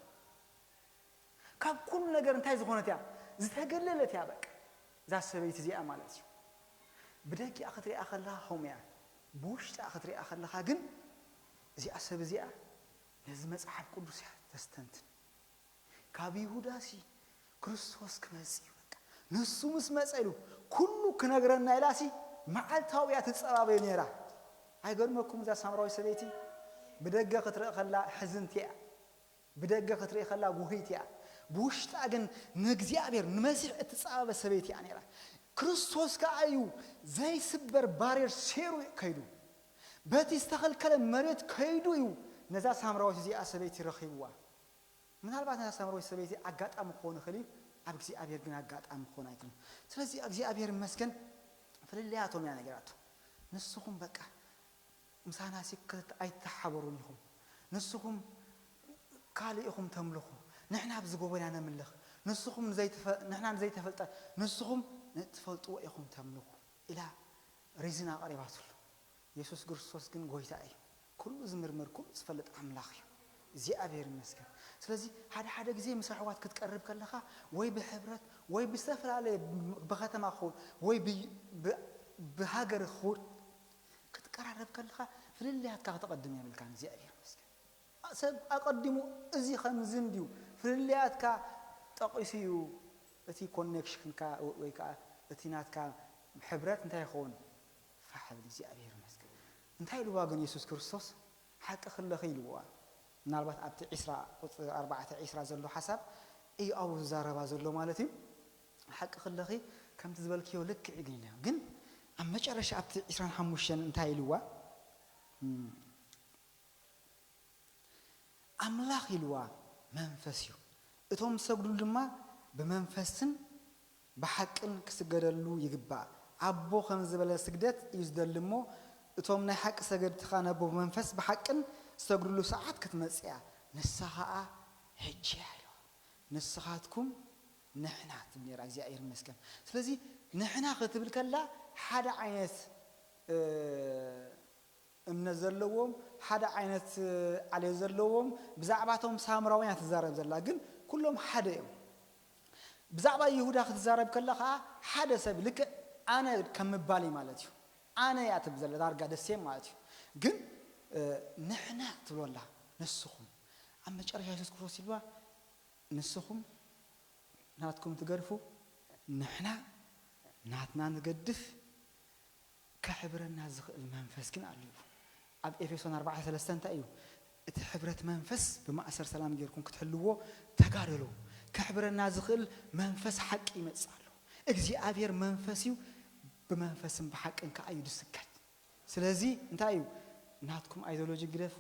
ካብ ኩሉ ነገር እንታይ ዝኾነት እያ? ዝተገለለት እያ በቃ። እዛ ሰበይቲ እዚኣ ማለት እዩ። ብደጊኣ ክትሪኣ ከለኻ ከምኡ እያ። ብውሽጣ ክትሪኣ ከለኻ ግን እዚኣ ሰብ እዚኣ ነዚ መጽሓፍ ቅዱስ እያ ተስተንትን። ካብ ይሁዳ ሲ ክርስቶስ ክመጽእ እዩ፣ በቃ ንሱ ምስ መጸ ኢሉ ኩሉ ክነግረና ኢላ ሲ መዓልታዊ እያ ትጸባበዩ ነይራ። ኣይገርመኩም? እዛ ሳምራዊ ሰበይቲ ብደገ ክትርኢ ከላ ሕዝንቲ እያ፣ ብደገ ክትርኢ ከላ ጉህይቲ እያ፣ ብውሽጣ ግን ንእግዚኣብሔር ንመሲሕ እትጸባበ ሰበይቲ እያ ነይራ። ክርስቶስ ከኣ እዩ ዘይስበር ባሬር ሴሩ ከይዱ፣ በቲ ዝተኸልከለ መሬት ከይዱ እዩ ነዛ ሳምራዊት እዚኣ ሰበይቲ ረኺብዋ። ምናልባት ነታ ሳምራዊት ሰበይቲ ኣጋጣሚ ክኸውን ይኽእል እዩ፣ ኣብ እግዚኣብሔር ግን ኣጋጣሚ ክኸውን ኣይክእልን። ስለዚ እግዚኣብሔር ይመስገን ፍልልያቶም እያ ነገራቶ። ንስኹም በቃ ምሳና ሲ ክት-፣ ኣይትተሓበሩን ኢኹም። ንስኹም ካልእ ኢኹም ተምልኹ፣ ንሕና ብዝጎቦና ነምልኽ። ንስኹም ንዘይትፈ-፣ ንሕና ንዘይተፈልጠ፣ ንስኹም ንትፈልጥዎ ኢኹም ተምልኹ ኢላ ሪዝን ኣቕሪባትሉ። የሱስ ክርስቶስ ግን ጎይታ እዩ። ኩሉ ዝምርምር፣ ኩሉ ዝፈልጥ ኣምላኽ እዩ። እግዚኣብሔር ይመስገን። ስለዚ ሓደ ሓደ ግዜ ምስ ኣሕዋት ክትቀርብ ከለኻ ወይ ብሕብረት ወይ ብዝተፈላለየ ብከተማ ክኸውን ወይ ብ-፣ ብ-፣ ብሃገር ክኸውን ክትቀራረብ ከለኻ ፍልልያትካ ክተቐድም የብልካን። እግዚኣብሔር ይመስገን። ሰብ ኣቐዲሙ እዚ ከምዚ እንድዩ ፍልልያትካ ጠቒሱ እዩ እቲ ኮኔክሽንካ ወይ ከዓ እቲ ናትካ ሕብረት እንታይ ይኸውን? ፋሕ ብል እግዚኣብሔር ይመስገን። እንታይ ኢልዋ ግን የሱስ ክርስቶስ? ሓቂ ክለኺ ኢልዋ። ምናልባት ኣብቲ ዒስራ ቁፅሪ ኣርባዕተ ዒስራ ዘሎ ሓሳብ እዩ ኣብኡ ዝዛረባ ዘሎ ማለት እዩ። ሓቂ ክለኺ ከምቲ ዝበልክዮ ልክዕ ግን ኢልዋ። ግን ኣብ መጨረሻ ኣብቲ ዒስራን ሓሙሽተን እንታይ ኢልዋ? እም፣ ኣምላኽ ኢልዋ መንፈስ እዩ። እቶም ዝሰግዱሉ ድማ ብመንፈስን ብሓቅን ክስገደሉ ይግባእ። ኣቦ ከም ዝበለ ስግደት እዩ ዝደሊ እሞ፣ እቶም ናይ ሓቂ ሰገድትኻ ነቦ ብመንፈስ ብሓቅን ዝሰግዱሉ ሰዓት ክትመጽእ እያ። ንሳ ኸኣ ሕጂ እያ ኢልዋ። ንስኻትኩም ንሕና ትብል ነይራ፣ እግዚኣብሔር ይመስገን። ስለዚ ንሕና ክትብል ከላ ሓደ ዓይነት፣ እ፣ እምነት ዘለዎም፣ ሓደ ዓይነት፣ እ፣ ዓሌት ዘለዎም፣ ብዛዕባቶም ሳምራውያን ትዛረብ ዘላ፣ ግን ኩሎም ሓደ እዮም። ብዛዕባ ይሁዳ ክትዛረብ ከላ ኸዓ ሓደ ሰብ ልክዕ ኣነ ከም ምባል እዩ ማለት እዩ። ኣነ እያ ትብል ዘላ ዳርጋ ደሴም ማለት እዩ። ግን፣ እ፣ ንሕና ትብሎ ኣላ፣ ንስኹም። ኣብ መጨረሻ የሱስ ክርስቶስ ኢልዋ፣ ንስኹም ናትኩም ትገድፉ፣ ንሕና ናትና ንገድፍ፣ ከሕብረና ዝኽእል መንፈስ ግን ኣሎ ኢሉ። ኣብ ኤፌሶን ኣርባዕተ ሰለስተ እንታይ እዩ? እቲ ሕብረት መንፈስ ብማእሰር ሰላም ጌርኩም ክትሕልዎ ተጋደሉ። ከሕብረና ዝኽእል መንፈስ ሓቂ ይመጽእ ኣሎ። እግዚኣብሔር መንፈስ እዩ፣ ብመንፈስን ብሓቅን ከኣ እዩ ዝስገድ። ስለዚ እንታይ እዩ? ናትኩም ኣይዲዮሎጂ ግደፉ፣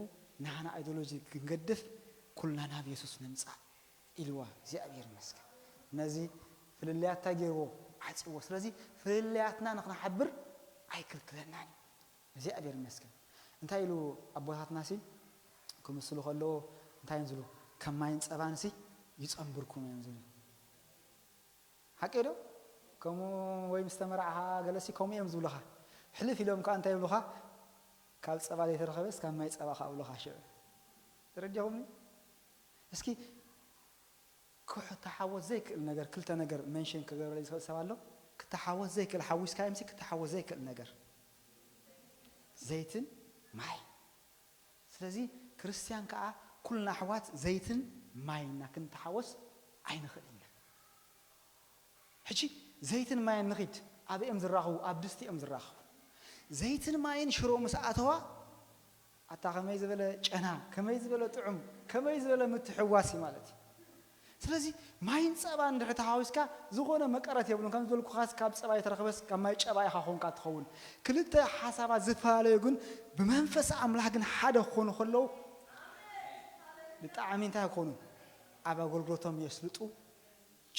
ናህና ኣይዲዮሎጂ ክንገድፍ ኩልና ናብ የሱስ ንምጻእ ኢልዋ። እግዚኣብሔር ይመስገን። ነዚ ፍልልያት እንታይ ገይርዎ? ዓጽዎ። ስለዚ ፍልልያትና ንኽንሓብር ኣይክልክለናን እዩ። እግዚኣብሔር ይመስገን። እንታይ ኢሉ ኣቦታትና ሲ ክምስሉ ከለዎ እንታይ እዮም ዝብሉ? ከም ማይን ጸባን ሲ ይጸንብርኩም እዮም ዝብሉ። ሓቂ ዶ? ከምኡ ወይ ምስ ተመርዓኻ ገለሲ ከምኡ እዮም ዝብሉኻ። ሕልፍ ኢሎም ከኣ እንታይ ይብሉኻ? ካብ ጸባ ዘይተረኸበስ ካብ ማይ ጸባ ከኣ ብሉኻ ሽዑ። ተረዲኹምኒ? እስኪ ክተሓወስ ዘይክእል ነገር፣ ክልተ ነገር ሜንሽን ክገብረለይ ዝኽእል ሰብ ኣሎ? ክተሓወስ ዘይክእል፣ ሓዊስካ እምሲ ክተሓወስ ዘይክእል ነገር። ዘይትን ማይ። ስለዚ ክርስትያን ከኣ ኩልና ኣሕዋት ዘይትን ማይና ክንተሓወስ ኣይንኽእል ኢና። ሕጂ ዘይትን ማይን ንኺድ፣ ኣበይ እዮም ዝራኸቡ? ኣብ ድስቲ እዮም ዝራኸቡ። ዘይትን ማይን ሽሮ ምስ ኣተዋ፣ ኣታ ከመይ ዝበለ ጨና፣ ከመይ ዝበለ ጥዑም፣ ከመይ ዝበለ ምትሕዋስ እዩ ማለት እዩ። ስለዚ ማይን ጸባን እንድሕር ተሓዊስካ ዝኾነ መቀረት የብሉን። ከም ዝበልኩኻስ ካብ ጸባ የተረኽበስ ካብ ማይ ጨባ ኢኻ ኾንካ ትኸውን። ክልተ ሓሳባት ዝተፈላለዩ ግን ብመንፈስ ኣምላኽ ግን ሓደ ክኾኑ ከለዉ ብጣዕሚ እንታይ ክኾኑ? ኣብ ኣገልግሎቶም የስልጡ፣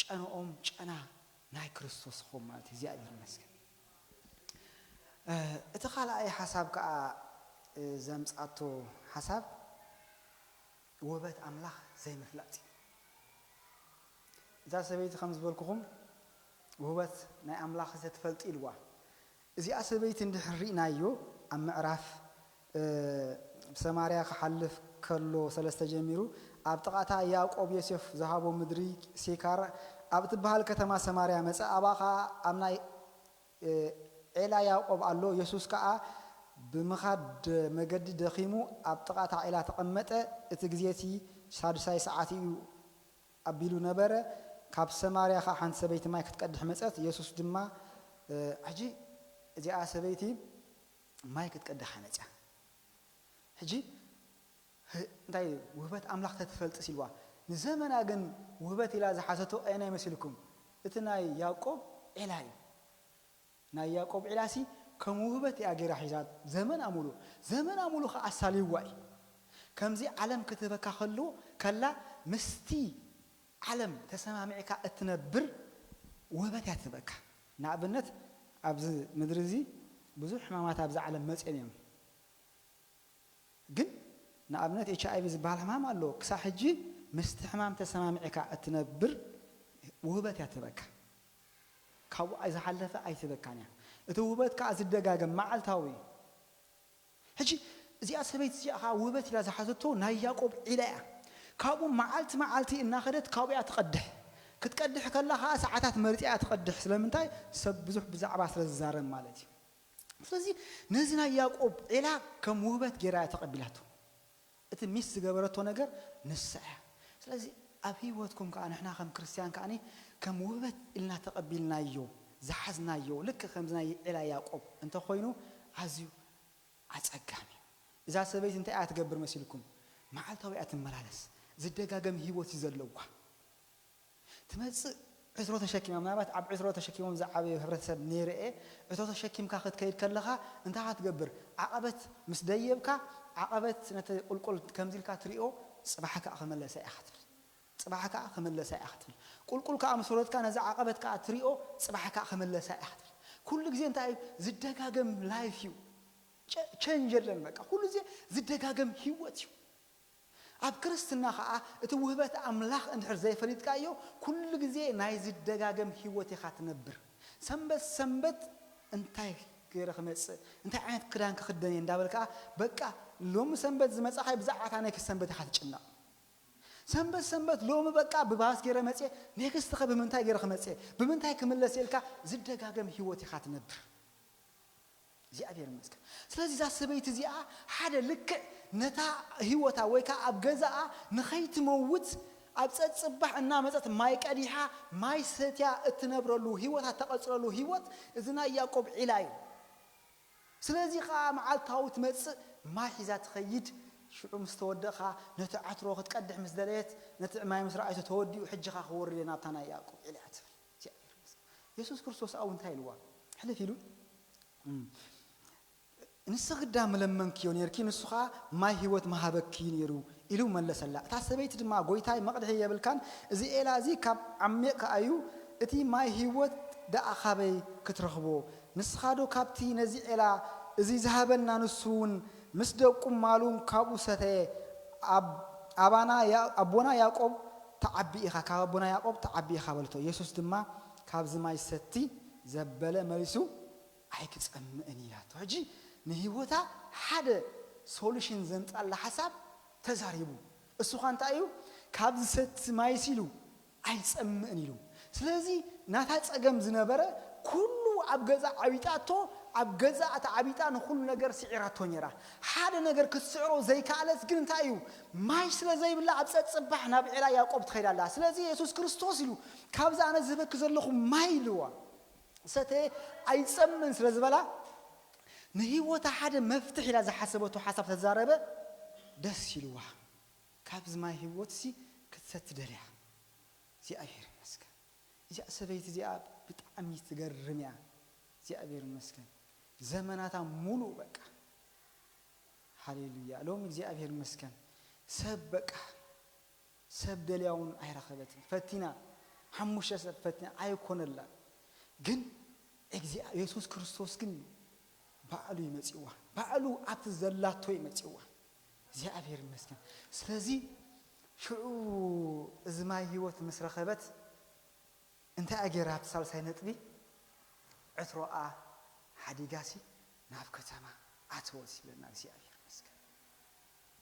ጨንኦም ጨና ናይ ክርስቶስ ክኾን ማለት እዩ። እግዚኣብሔር ይመስገን። እ፣ እቲ ካልኣይ ሓሳብ ከኣ፣ እ፣ ዘምጻቶ ሓሳብ ውህበት ኣምላኽ ዘይምፍላጥ እዩ። እዛ ሰበይቲ ከም ዝበልኩኹም ውህበት ናይ ኣምላኽ ዘትፈልጥ ኢልዋ። እዚኣ ሰበይቲ እንድሕር ርኢናዮ ኣብ ምዕራፍ፣ እ፣ ብሰማርያ ክሓልፍ ከሎ ሰለስተ ጀሚሩ ኣብ ጥቓታ ያዕቆብ ዮሴፍ ዝሃቦ ምድሪ ሲካር ኣብ እትበሃል ከተማ ሰማርያ መጸ። ኣብኣ ኸኣ ኣብ ናይ፣ እ፣ ዔላ ያዕቆብ ኣሎ። የሱስ ከኣ ብምኻድ መገዲ ደኺሙ ኣብ ጥቓታ ዔላ ተቐመጠ። እቲ ግዜ እቲ ሳድሳይ ሰዓት እዩ። ኣቢሉ ነበረ። ካብ ሰማርያ ኸዓ ሓንቲ ሰበይቲ ማይ ክትቀድሕ መጸት። የሱስ ድማ፣ "ሕጂ እዚኣ ሰበይቲ ማይ ክትቀድሕ እያ መጺኣ። ሕጂ እንታይ ውህበት ኣምላኽ ተትፈልጥስ?" ኢልዋ። ንዘመና ግን ውህበት ኢላ ዝሓዘቶ ኣየናይ መሲልኩም? እቲ ናይ ያዕቆብ ዒላ እዩ። ናይ ያዕቆብ ዒላሲ ከም ውህበት እያ ገይራ ሒዛ ዘመና ሙሉ፣ ዘመና ሙሉ ኸዓ ኣሳልይዋ እዩ። ከምዚ ዓለም ክትህበካ ከሎ፣ ከላ ምስቲ ዓለም ተሰማሚዕካ እትነብር ውህበት እያ ትህበካ። ንኣብነት፣ ኣብዚ ምድሪ እዚ ብዙሕ ሕማማት ኣብዚ ዓለም መፅኦም እዮም። ግን ንኣብነት ኤች ኣይ ቪ ዝበሃል ሕማም ኣሎ። ክሳብ ሕጂ ምስቲ ሕማም ተሰማሚዕካ እትነብር ውህበት እያ ትህበካ። ካብኡ ዝሓለፈ ኣይትህበካን እያ። እቲ ውህበት ከዓ ዝደጋገም መዓልታዊ እዩ። ሕጂ እዚኣ ሰበይቲ እዚኣ ከዓ ውህበት ኢላ ዝሓዘቶ ናይ ያዕቆብ ዒላ እያ። ካብኡ መዓልቲ መዓልቲ እናኸደት ካብኡ እያ ትቐድሕ። ክትቀድሕ ከላ ከዓ ሰዓታት መሪፃ እያ ትቐድሕ። ስለምንታይ? ሰብ ብዙሕ ብዛዕባ ስለ ዝዛረብ ማለት እዩ። ስለዚ ነዚ ናይ ያዕቆብ ዒላ ከም ውህበት ገይራ እያ ተቐቢላቶ። እቲ ሚስ ዝገበረቶ ነገር ንሳ እያ። ስለዚ ኣብ ህይወትኩም ከዓ ንሕና ከም ክርስትያን ከዓ ከም ውህበት ኢልና ተቐቢልናዮ፣ ዝሓዝናዮ፣ ልክዕ ከምዚ ናይ ዒላ ያዕቆብ እንተኾይኑ ኣዝዩ ኣጸጋሚ እዩ። እዛ ሰበይቲ እንታይ እያ ትገብር መሲልኩም? መዓልታዊ እያ ትመላለስ። ዝደጋገም ህይወት እዩ ዘለዋ። ትመጽእ ዕትሮ ተሸኪማ፣ ምናልባት ኣብ ዕትሮ ተሸኪሞም ዝዓበዩ ሕብረተሰብ ነይረ እየ። ዕትሮ ተሸኪምካ ክትከይድ ከለኻ እንታይ ኢኻ ትገብር? ዓቐበት ምስ ደየብካ፣ ዓቐበት ነቲ ቁልቁል ከምዚ ኢልካ ትሪኦ፣ ጽባሕ ከኣ ክመለሳ ኢኻ ትብል። ጽባሕ ከኣ ክመለሳ ኢኻ ትብል። ቁልቁል ከኣ ምስ ወረድካ ነዚ ዓቐበት ከኣ ትሪኦ፣ ጽባሕ ከኣ ክመለሳ ኢኻ ትብል። ኩሉ ግዜ እንታይ እዩ? ዝደጋገም ላይፍ እዩ። ቸ-፣ ቸንጅ የለን በቃ። ኩሉ ግዜ ዝደጋገም ህይወት እዩ። ኣብ ክርስትና ኸዓ እቲ ውህበት ኣምላኽ እንድሕር ዘይፈሊጥካዮ፣ ኩሉ ግዜ ናይ ዝደጋገም ህይወት ኢኻ ትነብር። ሰንበት ሰንበት እንታይ ገይረ ክመጽእ፣ እንታይ ዓይነት ክዳን ክኽደን እየ እንዳበልካ፣ በቃ ሎሚ ሰንበት ዝመጻኻይ ብዛዕባ እታ ኔክስት ሰንበት ኢኻ ትጭነቕ። ሰንበት ሰንበት ሎሚ በቃ ብባስ ገይረ መጽየ፣ ኔክስት ኸ ብምንታይ ገይረ ክመጽየ፣ ብምንታይ ክምለስ ኢልካ ዝደጋገም ህይወት ኢኻ ትነብር። እግዚኣብሔር ይመስገን። ስለዚ እዛ ሰበይቲ እዚኣ ሓደ ልክዕ ነታ ህይወታ ወይ ከዓ ኣብ ገዛኣ ንኸይትመውት ኣብ ጸጽባሕ እናመጸት ማይ ቀዲሓ ማይ ሰትያ እትነብረሉ ህይወታ እተቐጽለሉ ህይወት እዚ ናይ ያዕቆብ ዒላ እዩ። ስለዚ ከዓ መዓልታዊ ትመጽእ ማይ ሒዛ ትኸይድ። ሽዑ ምስ ተወደእኻ ነቲ ዕትሮ ክትቀድሕ ምስ ደለየት ነቲ ማይ ምስ ረኣይቶ ተወዲኡ ሕጂ ኸዓ ክወርድ እየ ናብታ ናይ ያዕቆብ ዒላ እያ ትብል። እግዚኣብሔር ይመስገን። የሱስ ክርስቶስ ኣብኡ እንታይ ኢልዋ? ሕልፍ ኢሉ፣ "እም፣ ንስኺ ግዳ ምለመንክዮ ነይርኪ፣ ንሱ ኸዓ ማይ ህይወት ምሃበኪ ነይሩ" ኢሉ መለሰላ። እታ ሰበይቲ ድማ፣ "ጐይታይ፣ መቕድሒ የብልካን፣ እዚ ዒላ እዚ ካብ ዓሚቕ ከኣ እዩ፣ እቲ ማይ ህይወት ደኣ ካበይ ክትረኽቦ? ንስኻዶ ካብቲ ነዚ ዒላ እዚ ዝሃበና ንሱ እውን ምስ ደቁ ማሉን ካብኡ ሰተየ? ኣብ-፣ ኣባና ያ-፣ ኣቦና ያዕቆብ ትዓቢ ኢኻ፣ ካብ ኣቦና ያዕቆብ ትዓቢ ኢኻ" በለቶ። የሱስ ድማ፣ "ካብዚ ማይ ሰቲ ዘበለ መሊሱ ኣይክጸምእን" ኢላቶ። ሕጂ ንህይወታ ሓደ ሶሉሽን ዘምጻላ ሓሳብ ተዛሪቡ። እሱ ኸ እንታይ እዩ? "ካብ ዝሰቲ ማይስ" ኢሉ፣ "ኣይጸምእን" ኢሉ። ስለዚ ናታ ጸገም ዝነበረ ኩሉ ኣብ ገዛ ዓቢጣቶ፣ ኣብ ገዛ ተዓቢጣ ንኹሉ ነገር ስዒራቶ ነይራ። ሓደ ነገር ክትስዕሮ ዘይከኣለት ግን እንታይ እዩ? ማይ ስለ ዘይብላ ኣብ ጸጽባሕ ናብ ዒላ ያዕቆብ ትኸይድ ኣላ። ስለዚ የሱስ ክርስቶስ ኢሉ፣ "ካብዚ ኣነ ዝህበኪ ዘለኹ ማይ" ኢልዋ። "ሰተ ኣይጸምእን" ስለ ዝበላ፣ ንህይወታ ሓደ መፍትሕ ኢላ ዝሓሰበቶ ሓሳብ ተዛረበ። ደስ ኢልዋ። ካብዚ ማይ ህይወትሲ ክትሰቲ ደልያ። እግዚኣብሔር ይመስገን። እዚኣ ሰበይቲ እዚኣ ብጣዕሚ ትገርም እያ። እግዚኣብሔር ይመስገን። ዘመናታ ሙሉእ በቃ። ሃሌሉያ። ሎም እግዚኣብሔር ይመስገን። ሰብ በቃ፣ ሰብ ደልያ እውን ኣይረኸበትን። ፈቲና፣ ሓሙሽተ ሰብ ፈቲና፣ ኣይኮነላን። ግን እግዚኣብ-፣ የሱስ ክርስቶስ ግን ባዕሉ ይመጽዋ። ባዕሉ ኣብቲ ዘላቶ ይመጽዋ። እግዚኣብሔር ይመስገን። ስለዚ ሽዑ እዚ ማይ ህይወት ምስ ረኸበት እንታይ እያ ገይራ? ኣብቲ ሳልሳይ ነጥቢ፣ ዕትሮኣ ሓዲጋሲ ናብ ከተማ ኣተወት ይብለና እግዚኣብሔር ይመስገን።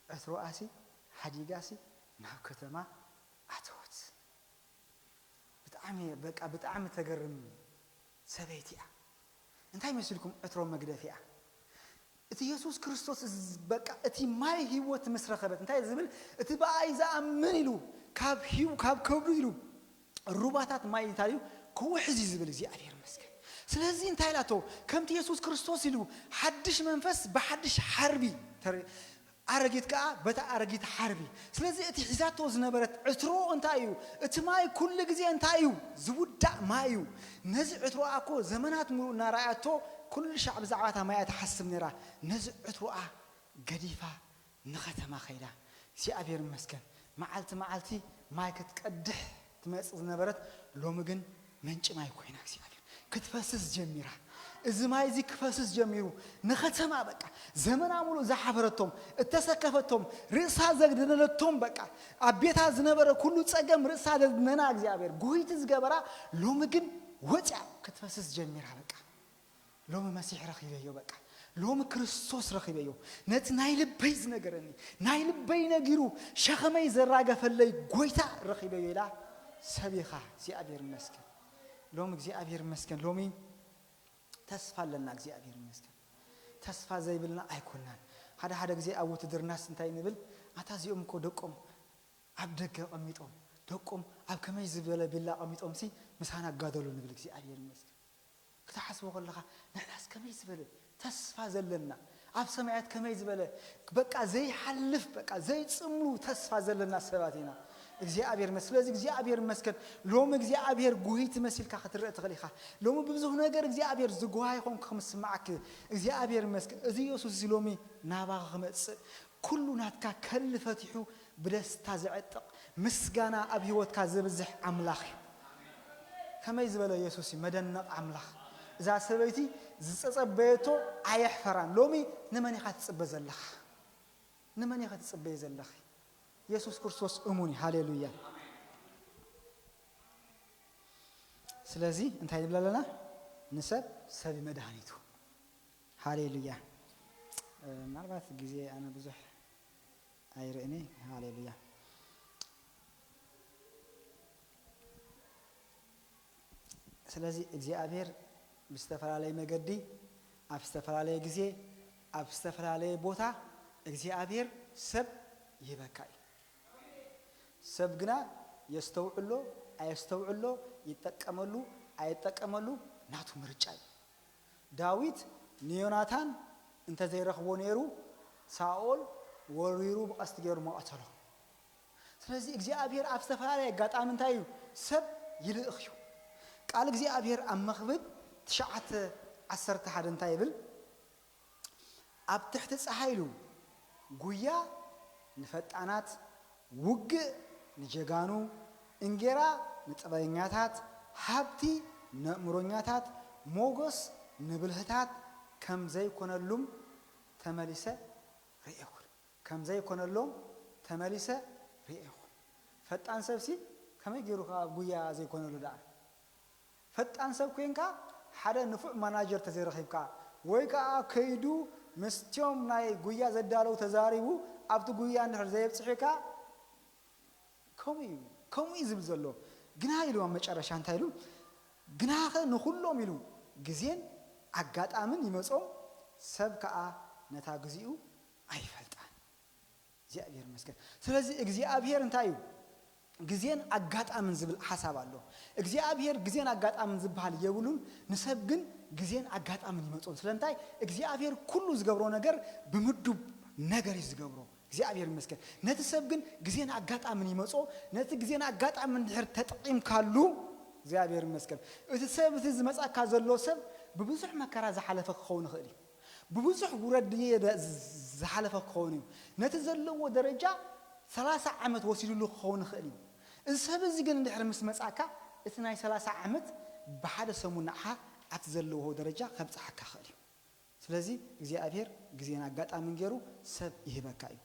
ዕትሮኣሲ ሓዲጋሲ ናብ ከተማ ኣተወት። ብጣዕሚ፣ በቃ ብጣዕሚ ተገርም ሰበይቲ እያ። እንታይ መሲልኩም? ዕትሮ መግደፊኣ። እቲ የሱስ ክርስቶስ እዚ በቃ እቲ ማይ ህይወት ምስ ረኸበት፣ እንታይ ዝብል? "እቲ ብኣይ ዝኣምን" ኢሉ፣ ካብ ህዩ ካብ ከብዱ ኢሉ ሩባታት ማይ እንታይ እዩ ክውሕዝ እዩ ዝብል እግዚኣብሔር ይመስገን። ስለዚ እንታይ ኢላቶ? ከምቲ የሱስ ክርስቶስ ኢሉ ሓድሽ መንፈስ ብሓድሽ ሓርቢ ተረ- ኣረጊት ከኣ በታ ኣረጊት ሓርቢ። ስለዚ እቲ ሒዛቶ ዝነበረት ዕትሮ እንታይ እዩ? እቲ ማይ ኩሉ ግዜ እንታይ እዩ? ዝውዳእ ማይ እዩ። ነዚ ዕትሮኣ እኮ ዘመናት ሙሉእ እናረኣያቶ ኩሉ ሻዕ ብዛዕባ እታ ማይ እያ ትሓስብ ነይራ። ነዚ ዕትሮኣ ገዲፋ ንኸተማ ኸይዳ። እግዚኣብሔር ይመስገን። መዓልቲ መዓልቲ ማይ ክትቀድሕ ትመጽእ ዝነበረት ሎሚ ግን ምንጪ ማይ ኮይና እግዚኣብሔር ክትፈስስ ጀሚራ። እዚ ማይ እዚ ክፈስስ ጀሚሩ ንኸተማ በቃ ዘመና ሙሉእ ዝሓፈረቶም እተሰከፈቶም ርእሳ ዘግደለቶም በቃ ኣብ ቤታ ዝነበረ ኩሉ ጸገም ርእሳ ዘድነና እግዚኣብሔር ጉሂቲ ዝገበራ ሎሚ ግን ወጽያ ክትፈስስ ጀሚራ በቃ ሎሚ መሲሕ ረኺበዮ በቃ ሎሚ ክርስቶስ ረኺበዮ ነቲ ናይ ልበይ ዝነገረኒ ናይ ልበይ ነጊሩ ሸኸመይ ዘራገፈለይ ጎይታ ረኺበዮ ኢላ ሰብ ኢኻ እግዚኣብሔር ይመስገን ሎሚ እግዚኣብሔር ይመስገን ሎሚ ተስፋ ኣለና እግዚኣብሔር ይመስገን ተስፋ ዘይብልና ኣይኮናን ሓደ ሓደ ግዜ ኣብ ውትድርናስ እንታይ ንብል ኣታ እዚኦም እኮ ደቆም ኣብ ደገ ኣቐሚጦም ደቆም ኣብ ከመይ ዝበለ ቢላ ኣቐሚጦም ሲ ምሳና ኣጋደሉ ንብል እግዚኣብሔር ይመስገን ክትሓስቦ ከለኻ ንሕናስ ከመይ ዝበለ ተስፋ ዘለና ኣብ ሰማያት ከመይ ዝበለ በቃ ዘይሓልፍ በቃ ዘይፅምሉ ተስፋ ዘለና ሰባት ኢና እግዚኣብሔር መስ ስለዚ እግዚኣብሔር መስገን ሎሚ እግዚኣብሔር ጉሂ ትመሲልካ ክትርእ ትኽእል ኢኻ ሎሚ ብብዙሕ ነገር እግዚኣብሔር ዝጉሃ ይኾንኩ ክምስማዓክ እግዚኣብሔር መስገን እዚ የሱስ እዚ ሎሚ ናባኻ ክመፅእ ኩሉ ናትካ ከሊ ፈቲሑ ብደስታ ዘዕጥቕ ምስጋና ኣብ ህይወትካ ዘብዝሕ ኣምላኽ እዩ። ከመይ ዝበለ የሱስ እዩ መደነቕ ኣምላኽ። እዛ ሰበይቲ ዝጸጸበየቶ ኣየሕፈራን። ሎሚ ንመን ኢኻ ትጽበ ዘለኻ? ንመን ኢኻ ትጽበየ ዘለኺ? የሱስ ክርስቶስ እሙን እዩ። ሃሌሉያ። ስለዚ እንታይ ንብል ኣለና? ንሰብ ሰብ እዩ መድሃኒቱ። ሃሌሉያ። ምናልባት ግዜ ኣነ ብዙሕ ኣይርእኒ። ሃሌሉያ። ስለዚ እግዚኣብሔር ብዝተፈላለየ መገዲ ኣብ ዝተፈላለየ ግዜ ኣብ ዝተፈላለየ ቦታ እግዚኣብሔር ሰብ ይህበካ እዩ። ሰብ ግና የስተውዕሎ ኣየስተውዕሎ ይጠቀመሉ ኣይጠቀመሉ ናቱ ምርጫ እዩ። ዳዊት ንዮናታን እንተዘይረኽቦ ነይሩ ሳኦል ወሪሩ ብቐስቲ ገይሩ መቐተሎ። ስለዚ እግዚኣብሔር ኣብ ዝተፈላለየ ኣጋጣሚ እንታይ እዩ ሰብ ይልእኽ እዩ። ቃል እግዚኣብሔር ኣብ መኽብብ ትሽዓተ ዓሰርተ ሓደ እንታይ ይብል? ኣብ ትሕቲ ጸሓይ ኢሉ ጉያ ንፈጣናት፣ ውግእ ንጀጋኑ፣ እንጌራ ንጥበበኛታት፣ ሃብቲ ንእምሮኛታት፣ ሞጎስ ንብልህታት ከም ዘይኮነሉም ተመሊሰ ርእኹ። ከም ዘይኮነሎም ተመሊሰ ርእኹ። ፈጣን ሰብሲ ከመይ ገይሩ ከኣ ጉያ ዘይኮነሉ ደኣ? ፈጣን ሰብ ኮይንካ ሓደ ንፉዕ ማናጀር ተዘይረኺብካ ወይ ከዓ ከይዱ ምስቲኦም ናይ ጉያ ዘዳለው ተዛሪቡ ኣብቲ ጉያ እንድሕር ዘየብፅሑካ ከምኡ እዩ ከምኡ እዩ ዝብል ዘሎ ግና ኢሉ ኣብ መጨረሻ እንታይ ኢሉ ግናኸ ንኩሎም ኢሉ ግዜን ኣጋጣምን ይመፆም ሰብ ከዓ ነታ ግዚኡ ኣይፈልጣን እግዚኣብሔር ይመስገን። ስለዚ እግዚኣብሔር እንታይ እዩ? ግዜን ኣጋጣምን ዝብል ሓሳብ ኣሎ። እግዚኣብሔር ግዜን ኣጋጣምን ዝበሃል የብሉን። ንሰብ ግን ግዜን ኣጋጣምን ይመጾ። ስለምንታይ? እግዚኣብሔር ኩሉ ዝገብሮ ነገር ብምዱብ ነገር እዩ ዝገብሮ። እግዚኣብሔር ይመስገን። ነቲ ሰብ ግን ግዜን ኣጋጣምን ይመጾ። ነቲ ግዜን ኣጋጣምን ድሕር ተጠቂምካሉ እግዚኣብሔር ይመስገን። እቲ ሰብ እቲ ዝመጻካ ዘሎ ሰብ ብብዙሕ መከራ ዝሓለፈ ክኸውን ይኽእል እዩ። ብብዙሕ ውረድ ዝሓለፈ ክኸውን እዩ። ነቲ ዘለዎ ደረጃ ሰላሳ ዓመት ወሲድሉ ክኸውን ይኽእል እዩ። እዚ ሰብ እዚ ግን እንድሕር ምስ መጻእካ እቲ ናይ ሰላሳ ዓመት ብሓደ ሰሙን ንዓኻ ኣብቲ ዘለዎ ደረጃ ከብጽሓካ ይኽእል እዩ። ስለዚ እግዚኣብሔር ግዜን ኣጋጣምን ገይሩ ሰብ ይህበካ እዩ።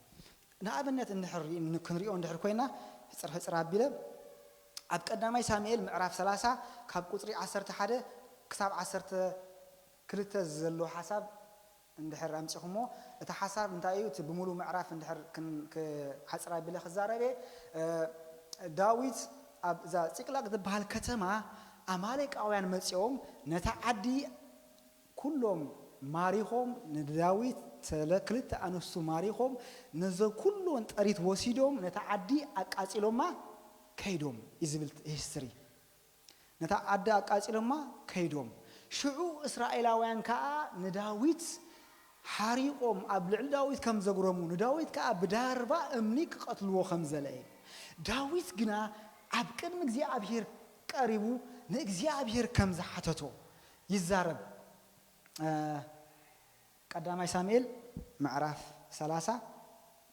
ንኣብነት እንድሕር ርኢ- ክንሪኦ እንድሕር ኮይና ሕፅር ሕፅር ኣቢለ ኣብ ቀዳማይ ሳሙኤል ምዕራፍ ሰላሳ ካብ ቁፅሪ ዓሰርተ ሓደ ክሳብ ዓሰርተ ክልተ ዘሎ ሓሳብ እንድሕር ኣምፂኹሞ እቲ ሓሳብ እንታይ እዩ እቲ ብምሉ ምዕራፍ እንድሕር ክሓፅር ኣቢለ ክዛረበ ዳዊት ኣብ እዛ ፂቅላቅ ዝበሃል ከተማ ኣማሌቃውያን መፂኦም ነታ ዓዲ ኩሎም ማሪኾም ንዳዊት ሰለ ክልተ ኣንስቱ ማሪኾም ነዘ ኩሎን ጠሪት ወሲዶም ነታ ዓዲ ኣቃፂሎማ ከይዶም እዩ ዝብል ሂስትሪ። ነታ ዓዲ ኣቃጺሎማ ከይዶም። ሽዑ እስራኤላውያን ከኣ ንዳዊት ሓሪቖም ኣብ ልዕሊ ዳዊት ከም ዘጉረሙ፣ ንዳዊት ከኣ ብዳርባ እምኒ ክቐትልዎ ከም ዘለየ። ዳዊት ግና ኣብ ቅድሚ እግዚኣብሔር ቀሪቡ ንእግዚኣብሔር ከም ዝሓተቶ ይዛረብ። እ፣ ቀዳማይ ሳሙኤል ምዕራፍ ሰላሳ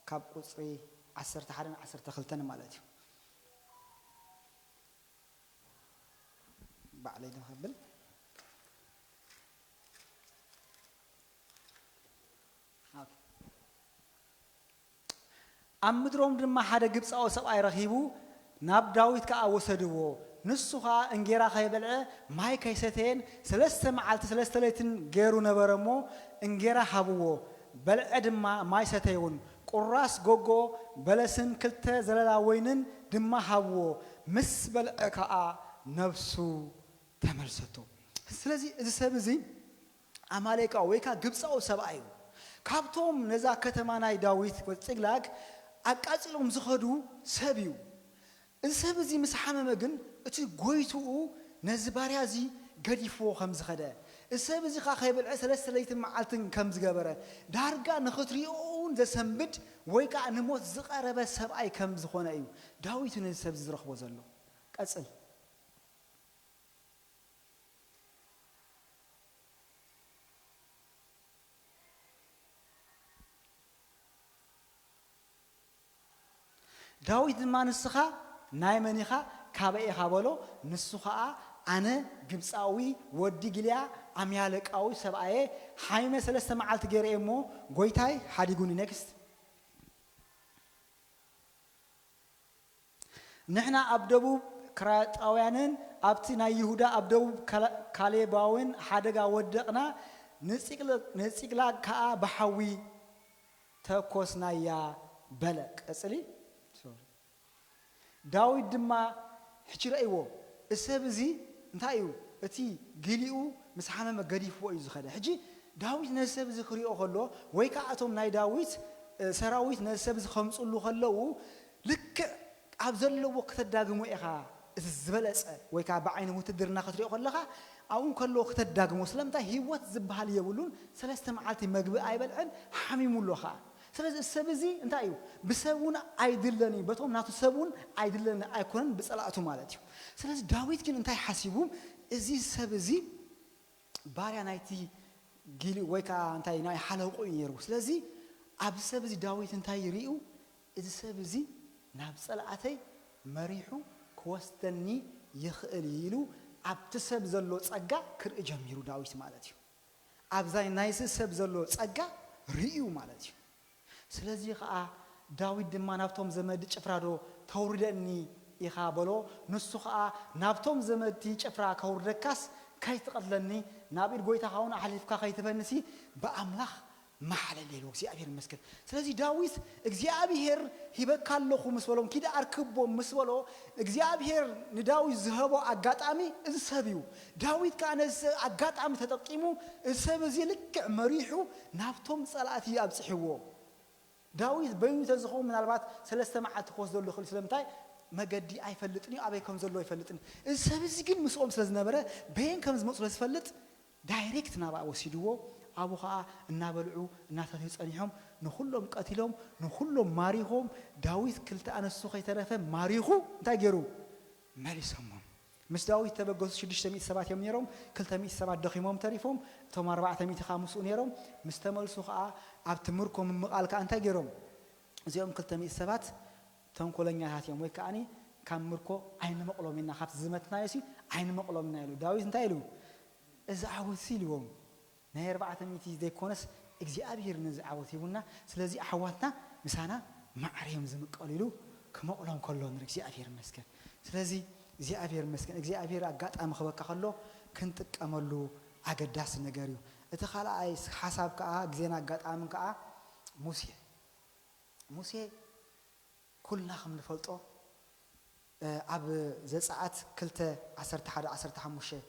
ካብ ቁጽሪ ዓሰርተ ሓደን ዓሰርተ ክልተን ማለት እዩ። ባዕለይ ዶ ከብል? ኦኬ። ኣብ ምድሮም ድማ ሓደ ግብጻዊ ሰብኣይ ረኺቡ፣ ናብ ዳዊት ከኣ ወሰድዎ። ንሱ ኸኣ እንጌራ ከይበልዐ ማይ ከይሰተየን ሰለስተ መዓልቲ ሰለስተ ለይትን ገይሩ ነበረ እሞ፣ እንጌራ ሃብዎ፣ በልዐ ድማ ማይ ሰተየውን። ቁራስ ጎጎ በለስን ክልተ ዘለላ ወይንን ድማ ሃብዎ፣ ምስ በልዐ ከኣ ነፍሱ ተመልሰቶ። ስለዚ እዚ ሰብ እዚ ኣማሌቃዊ ወይ ከኣ ግብጻዊ ሰብኣይ እዩ። ካብቶም ነዛ ከተማ ናይ ዳዊት ወይ ጽግላግ ኣቃጺሎም ዝኸዱ ሰብ እዩ። እዚ ሰብ እዚ ምስ ሓመመ ግን እቲ ጎይትኡ ነዚ ባርያ እዚ ገዲፍዎ ከም ዝኸደ፣ እዚ ሰብ እዚ ኸኣ ከይበልዐ ሰለስተ ለይትን መዓልትን ከም ዝገበረ፣ ዳርጋ ንኽትሪኦ እውን ዘሰንብድ ወይ ከኣ ንሞት ዝቐረበ ሰብኣይ ከም ዝኾነ እዩ ዳዊት ነዚ ሰብ እዚ ዝረኽቦ ዘሎ። ቀጽል። ዳዊት ድማ፣ "ንስኻ ናይ መን ኢኻ? ካበይ ኢኻ?" በሎ። ንሱ ኸኣ፣ "ኣነ ግብጻዊ ወዲ ጊልያ ኣምያለቃዊ ሰብኣየ፣ ሓሚመ ሰለስተ መዓልቲ ገይረ እየ እሞ፣ ጎይታይ ሓዲጉኒ።" ኔክስት። "ንሕና ኣብ ደቡብ ክራጣውያንን ኣብቲ ናይ ይሁዳ ኣብ ደቡብ ካለ-፣ ካሌባውያን ሓደጋ ወደቕና፣ ንጺቅላ-፣ ንጺቅላግ ከኣ ብሓዊ ተኮስናያ" በለ። ቀጽሊ። ሶሪ። ዳዊት ድማ፣ ሕጂ ረእይዎ፣ እዚ ሰብ እዚ እንታይ እዩ? እቲ ጊልኡ ምስ ሓመመ ገዲፍዎ እዩ ዝኸደ። ሕጂ ዳዊት ነዚ ሰብ እዚ ክሪኦ ከሎ፣ ወይ ከኣ እቶም ናይ ዳዊት፣ እ፣ ሰራዊት ነዚ ሰብ እዚ ከምጽሉ ከለዉ፣ ልክዕ ኣብ ዘለዎ ክተዳግሞ ኢኻ፣ እቲ ዝበለጸ፣ ወይ ከኣ ብዓይኒ ውትድርና ክትሪኦ ከለኻ፣ ኣብኡ ከሎ ክተዳግሞ። ስለምንታይ? ህይወት ዝበሃል የብሉን፣ ሰለስተ መዓልቲ መግቢ ኣይበልዐን፣ ሓሚሙ ኣሎ ኸኣ። ስለዚ እዚ ሰብ እዚ እንታይ እዩ? ብሰብ እውን ኣይድለን እዩ፣ በቶም ናቱ ሰብ እውን ኣይድለን ኣይኮነን፣ ብጸላእቱ ማለት እዩ። ስለዚ ዳዊት ግን እንታይ ሓሲቡ? እዚ ሰብ እዚ ባርያ ናይቲ ጊልኡ ወይ ከኣ እንታይ ናይ ሓለቑ እዩ ነይሩ። ስለዚ ኣብዚ ሰብ እዚ ዳዊት እንታይ ርእዩ? እዚ ሰብ እዚ ናብ ጸላእተይ መሪሑ ክወስደኒ ይኽእል እዩ ኢሉ ኣብቲ ሰብ ዘሎ ጸጋ ክርኢ ጀሚሩ ዳዊት ማለት እዩ። ኣብዛ ናይዚ ሰብ ዘሎ ጸጋ ርእዩ ማለት እዩ። ስለዚ ኸኣ ዳዊት ድማ ናብቶም ዘመዲ ጭፍራ ዶ ተውርደኒ ኢኻ በሎ። ንሱ ኸኣ ናብቶም ዘመድቲ ጭፍራ ከውርደካስ ከይትቐትለኒ ናብ ኢድ ጐይታኻ እውን ኣሕሊፍካ ከይትህበኒሲ ብኣምላኽ መሓለል ኢሉ እግዚኣብሔር ይመስገን። ስለዚ ዳዊት እግዚኣብሔር ሂበካ ኣለኹ ምስ በሎም፣ ኪድ ኣርክቦም ምስ በሎ፣ እግዚኣብሔር ንዳዊት ዝሀቦ ኣጋጣሚ እዚ ሰብ እዩ። ዳዊት ከኣ ነዚ ሰብ ኣጋጣሚ ተጠቂሙ፣ እዚ ሰብ እዚ ልክዕ መሪሑ ናብቶም ጸላእቲ ኣብጽሕዎ። ዳዊት በይኑ ተዝኸውን ምናልባት ሰለስተ መዓልቲ ክወስደሉ ይኽእል። ስለምንታይ? መገዲ ኣይፈልጥን እዩ፣ ኣበይ ከም ዘሎ ኣይፈልጥን። እዚ ሰብ እዚ ግን ምስኦም ስለ ዝነበረ፣ በየን ከም ዝመጹ ስለ ዝፈልጥ፣ ዳይሬክት ናብኣ ወሲድዎ። ኣብኡ ኸኣ እናበልዑ እናሰተዩ ጸኒሖም፣ ንኹሎም ቀቲሎም፣ ንኹሎም ማሪኾም። ዳዊት ክልተ ኣንስቱ ከይተረፈ ማሪኹ እንታይ ገይሩ? መሊሶሞም። ምስ ዳዊት ተበገሱ ሽዱሽተ ሚእቲ ሰባት እዮም ነይሮም። ክልተ ሚእቲ ሰባት ደኺሞም ተሪፎም። እቶም ኣርባዕተ ሚእቲ ኸኣ ምስኡ ነይሮም። ምስ ተመልሱ ኸኣ ኣብቲ ምርኮ ምምቓል ከኣ እንታይ ገይሮም? እዚኦም ክልተ ሚእቲ ሰባት ተንኮለኛታት እዮም፣ ወይ ከኣኒ ካብ ምርኮ ኣይንመቕሎም ኢና፣ ካብቲ ዝመትናዮሲ ኣይንመቕሎም ኢና ኢሉ። ዳዊት እንታይ ኢሉ? እዚ ዓወትሲ ኢልዎም፣ ናይ ኣርባዕተ ሚእቲ ዘይኮነስ እግዚኣብሔር ነዚ ዓወት ሂቡና፣ ስለዚ ኣሕዋትና ምሳና ማዕረ እዮም ዝምቀሉ ኢሉ ክመቕሎም ከሎ ንርኢ። እግዚኣብሔር ይመስገን። ስለዚ እግዚኣብሔር ይመስገን። እግዚኣብሔር ኣጋጣሚ ክበካ ከሎ ክንጥቀመሉ ኣገዳሲ ነገር እዩ። እቲ ካልኣይ ሓሳብ ከኣ ግዜን ኣጋጣምን ከኣ ሙሴ። ሙሴ ኩልና ከም ንፈልጦ፣ እ፣ ኣብ ዘጸኣት ክልተ ዓሰርተ ሓደ ዓሰርተ ሓሙሽተ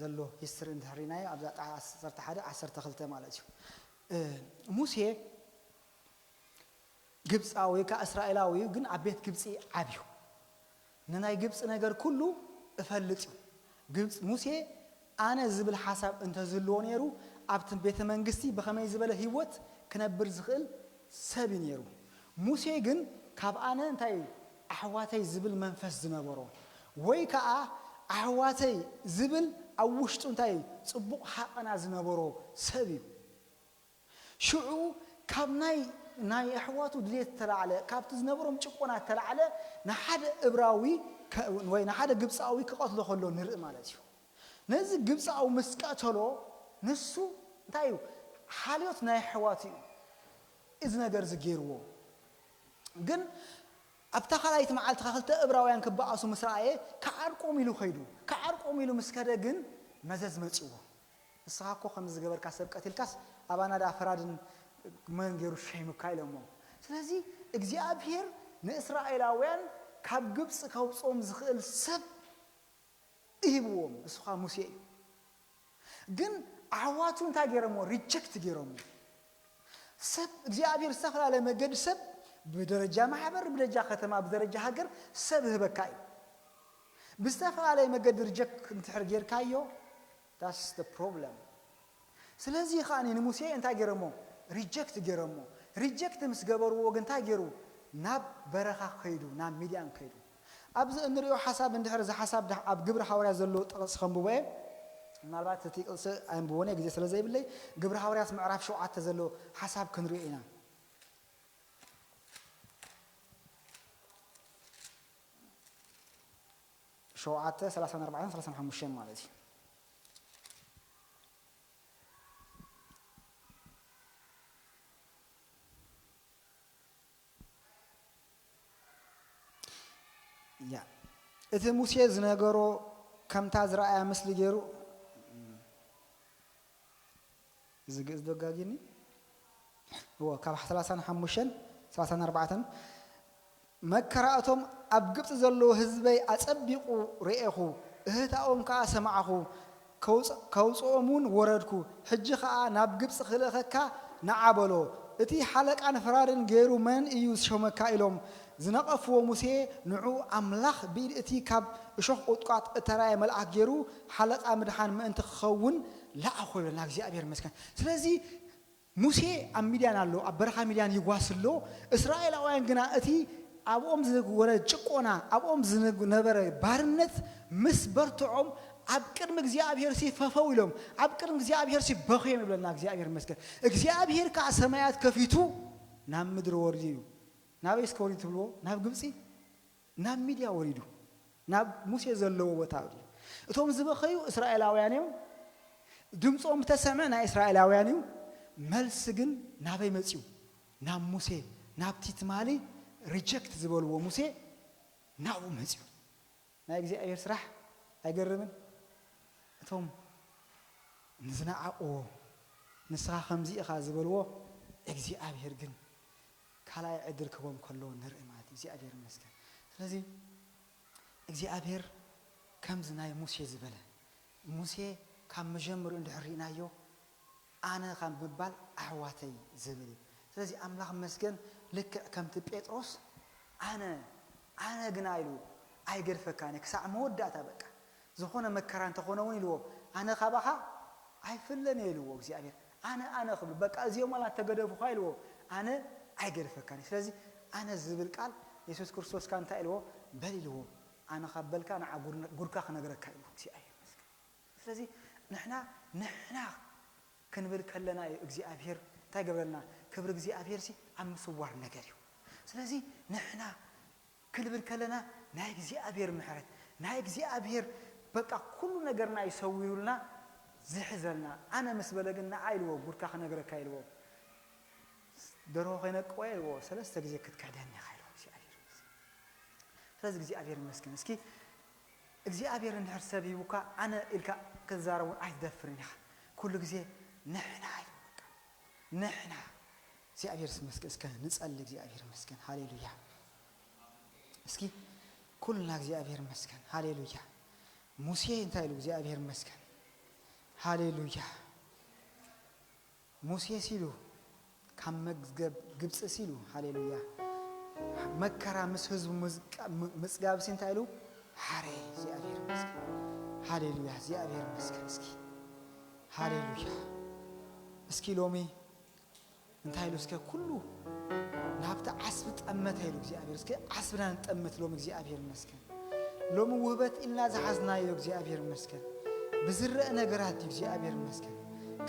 ዘሎ ሂስትሪ እንድሕር ርኢናዮ፣ ኣብ ዘጸኣት ዓሰርተ ሓደ ዓሰርተ ክልተ ማለት እዩ። እ፣ ሙሴ ግብጻዊ ወይ ከኣ እስራኤላዊ እዩ፣ ግን ኣብ ቤት ግብጺ ዓብዩ። ንናይ ግብፂ ነገር ኩሉ እፈልጥ እዩ። ግብፂ ሙሴ ኣነ ዝብል ሓሳብ እንተዝህልዎ ነይሩ ኣብቲ ቤተ መንግስቲ ብኸመይ ዝበለ ህይወት ክነብር ዝኽእል ሰብ እዩ ነይሩ። ሙሴ ግን ካብ ኣነ እንታይ ኣሕዋተይ ዝብል መንፈስ ዝነበሮ ወይ ከዓ ኣሕዋተይ ዝብል ኣብ ውሽጡ እንታይ ፅቡቕ ሃቐና ዝነበሮ ሰብ እዩ። ሽዑ ካብ ናይ ናይ ኣሕዋቱ ድሌት ተላዕለ ካብቲ ዝነበሮም ጭቆና ተላዕለ ንሓደ እብራዊ ወይ ንሓደ ግብፃዊ ክቐትሎ ከሎ ንርኢ ማለት እዩ። ነዚ ግብፃዊ ምስ ቀተሎ ንሱ እንታይ እዩ ሓልዮት ናይ ኣሕዋቱ እዩ እዚ ነገር ዝገይርዎ። ግን ኣብታ ካልኣይቲ መዓልቲ ክልተ እብራውያን ክበኣሱ ምስ ረኣየ ክዓርቆም ኢሉ ከይዱ። ክዓርቆም ኢሉ ምስ ከደ ግን መዘዝ መፅዎ። ንስኻ እኮ ከም ዝገበርካ ሰብ ቀቲልካስ ኣባና ዳ ፈራድን መን ገይሩ ሸይምካ ኢሎሞ። ስለዚ እግዚኣብሔር ንእስራኤላውያን ካብ ግብፂ ከውፅኦም ዝኽእል ሰብ ይህብዎም። እሱ ከዓ ሙሴ እዩ። ግን ኣሕዋቱ እንታይ ገይሮሞ? ሪጀክት ገይሮሞ። ሰብ እግዚኣብሔር ዝተፈላለየ መገዲ ሰብ ብደረጃ ማሕበር ብደረጃ ከተማ ብደረጃ ሃገር ሰብ ህበካ እዩ። ብዝተፈላለየ መገዲ ሪጀክት እንትሕር ጌርካዮ that's the problem። ስለዚ ከዓ ንሙሴ እንታይ ገይሮሞ? ሪጀክት ገይሮሞ። ሪጀክት ምስ ገበርዎ ግን እንታይ ገይሩ? ናብ በረኻ ከይዱ ናብ ሚድያን ከይዱ። ኣብዚ እንሪኦ ሓሳብ እንድሕር እዚ ሓሳብ ኣብ ግብሪ ሃዋርያ ዘሎ ጥቕሲ ከንብቦ እየ። ምናልባት እቲ ጥቕሲ ኣንብቦን ግዜ ስለ ዘይብለይ ግብሪ ሃዋርያት ምዕራፍ ሸውዓተ ዘሎ ሓሳብ ክንሪኦ ኢና። ሸውዓተ ሰላሳን ኣርባዕተን ሰላሳን ሓሙሽተን ማለት እዩ። ያ እቲ ሙሴ ዝነገሮ ከምታ ዝረኣያ ምስሊ ገይሩ እዚ ግእዝ ዶ ኣጋጊኒ እዎ ካብ ሰላሳን ሓሙሽተን ሰላሳን ኣርባዕተን መከራ እቶም ኣብ ግብፂ ዘለዉ ህዝበይ ኣፀቢቑ ርኤኹ እህታኦም ከዓ ሰማዕኹ ከውፅኦም እውን ወረድኩ። ሕጂ ኸዓ ናብ ግብፂ ክልእኸካ ንዓ በሎ። እቲ ሓለቃን ፈራድን ገይሩ መን እዩ ዝሾመካ? ኢሎም ዝነቐፍዎ ሙሴ ንዑ ኣምላኽ ብኢድ እቲ ካብ እሾኽ ቁጥቋጥ እተራየ መልኣክ ገይሩ ሓለቃ ምድሓን ምእንቲ ክኸውን ለኣኾ ይብለና። እግዚኣብሔር ይመስገን። ስለዚ ሙሴ ኣብ ሚድያን ኣሎ፣ ኣብ በረኻ ሚድያን ይጓስ ኣሎ። እስራኤላውያን ግና እቲ ኣብኦም ዝነበረ ጭቆና ኣብኦም ዝነበረ ባርነት ምስ በርትዖም ኣብ ቅድሚ እግዚኣብሔር ሲ ፈፈው ኢሎም ኣብ ቅድሚ እግዚኣብሔር ሲ በኽዮም ይብለና። እግዚኣብሔር ይመስገን። እግዚኣብሔር ከዓ ሰማያት ከፊቱ ናብ ምድሪ ወሪዱ እዩ። ናበይ እስከ ወሪዱ ትብልዎ? ናብ ግብፂ ናብ ሚድያ ወሪዱ ናብ ሙሴ ዘለዎ ቦታ ወሪዱ። እቶም ዝበኸዩ እስራኤላውያን እዮም። ድምፆም ዝተሰምዐ ናይ እስራኤላውያን እዩ። መልሲ ግን ናበይ መፅዩ? ናብ ሙሴ ናብቲ ትማሊ ሪጀክት ዝበልዎ ሙሴ ናብኡ መፅዩ። ናይ እግዚኣብሔር ስራሕ ኣይገርምን? እቶም ንዝነዓቕዎ ንስኻ ከምዚ ኢኻ ዝበልዎ እግዚኣብሔር ግን ካልኣይ ዕድል ክቦም ከሎ ንርኢ ማለት እግዚኣብሔር ይመስገን። ስለዚ እግዚኣብሔር ከምዚ ናይ ሙሴ ዝበለ ሙሴ ካብ መጀመሪኡ እንድሕር ርኢናዮ ኣነ ካብ ምባል ኣሕዋተይ ዝብል እዩ። ስለዚ ኣምላኽ መስገን ልክዕ ከምቲ ጴጥሮስ ኣነ ኣነ ግና ኢሉ ኣይገድፈካን ክሳዕ መወዳእታ በቃ ዝኾነ መከራ እንተኾነ እውን ኢልዎ ኣነ ካባኻ ኣይፍለን እየ ኢልዎ እግዚኣብሔር ኣነ ኣነ ክብል በቃ እዚኦም ኣላ ተገደፉኻ ኢልዎ ኣነ ኣይገድፈካን ስለዚ ኣነ ዝብል ቃል የሱስ ክርስቶስ ካ እንታይ ኢልዎ በል ኢልዎ ኣነ ካብ በልካ ንዓ ጉድካ ክነግረካ ኢልዎ እግዚኣብሔር ይመስገን ስለዚ ንሕና ንሕና ክንብል ከለና እዩ እግዚኣብሔር እንታይ ገብረልና ክብሪ እግዚኣብሔር ሲ ኣብ ምስዋር ነገር እዩ ስለዚ ንሕና ክንብል ከለና ናይ እግዚኣብሔር ምሕረት ናይ እግዚኣብሔር በቃ ኩሉ ነገርና ይሰዊሩልና ዝሕዘልና ኣነ ምስ በለ ግን ንዓ ኢልዎ ጉድካ ክነግረካ ኢልዎ ደርሆ ከይነቅወ ኢልዎ ሰለስተ ግዜ ክትክሕደኒ ኢኻ ኢልዎ እግዚኣብሔር ስለዚ እግዚኣብሔር ይመስገን እስኪ እግዚኣብሔር እንድሕር ሰብ ሂቡካ ኣነ ኢልካ ክትዛረቡ ኣይትደፍርን ኢኻ ኩሉ ግዜ ንሕና ኢልዎ በቃ ንሕና እግዚኣብሔር ይመስገን እስከ ንጸሊ እግዚኣብሔር ይመስገን ሃሌሉያ እስኪ ኩልና እግዚኣብሔር ይመስገን ሃሌሉያ ሙሴ እንታይ ኢሉ እግዚኣብሔር ይመስገን ሃሌሉያ ሙሴ ሲሉ ካብ መዝገብ ግብፂ ሲሉ ሃሌሉያ መከራ ምስ ህዝቡ ምዝቃ- ም- ምጽጋብሲ እንታይ ኢሉ? ሓረ እግዚኣብሔር ይመስገን። ሃሌሉያ፣ እግዚኣብሔር ይመስገን። እስኪ ሃሌሉያ። እስኪ ሎሚ እንታይ ኢሉ? እስከ ኩሉ ናብቲ ዓስቢ ጠመተ ኢሉ እግዚኣብሔር። እስከ ዓስብና ንጠምት ሎሚ እግዚኣብሔር ይመስገን። ሎሚ ውህበት ኢልና ዝሓዝናዮ እግዚኣብሔር ይመስገን። ብዝረአ ነገራት እዩ እግዚኣብሔር ይመስገን።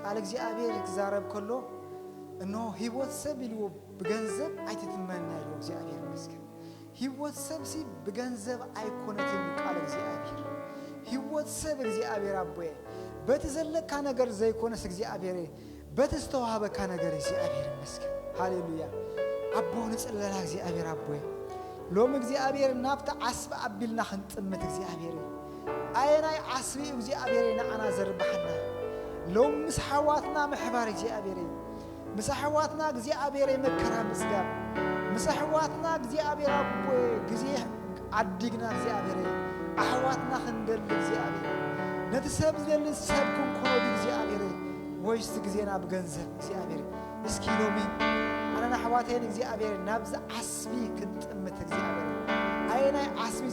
ቃል እግዚኣብሔር ክዛረብ ከሎ እነሆ ህይወት ሰብ ኢልዎ ብገንዘብ ኣይትትመንና ኢልዎ እግዚኣብሔር ይመስገን። ህይወት ሰብሲ ብገንዘብ ኣይኮነትን ቃል እግዚኣብሔር። ህይወት ሰብ እግዚኣብሔር ኣቦየ በቲ ዘለካ ነገር ዘይኮነስ እግዚኣብሔር በቲ ዝተዋህበካ ነገር እግዚኣብሔር ይመስገን። ሃሌሉያ። ኣቦ ንጽለላ እግዚኣብሔር ኣቦየ ሎም እግዚኣብሔር ናብቲ ዓስቢ ኣቢልና ክንጥምት እግዚኣብሔር ኣየናይ ዓስቢ እዩ እግዚኣብሔር ንዓና ዘርባሕና? ሎም ምስ ሓዋትና ምሕባር እግዚኣብሔር ምስ ኣሕዋትና እግዚኣብሔር መከራ ምጽጋብ ምስ ኣሕዋትና እግዚኣብሔር ኣቦ ግዜ ዓዲግና እግዚኣብሔር ኣሕዋትና ክንደሊ እግዚኣብሔር ነቲ ሰብ ዝደሊ ሰብ ክንኮኖ እግዚኣብሔር ወይስ ግዜና ብገንዘብ እግዚኣብሔር እስኪ ሎሚ ኣነን ኣሕዋተይን እግዚኣብሔር ናብዚ ዓስቢ ክንጥምት እግዚኣብሔር ኣየናይ ዓስቢ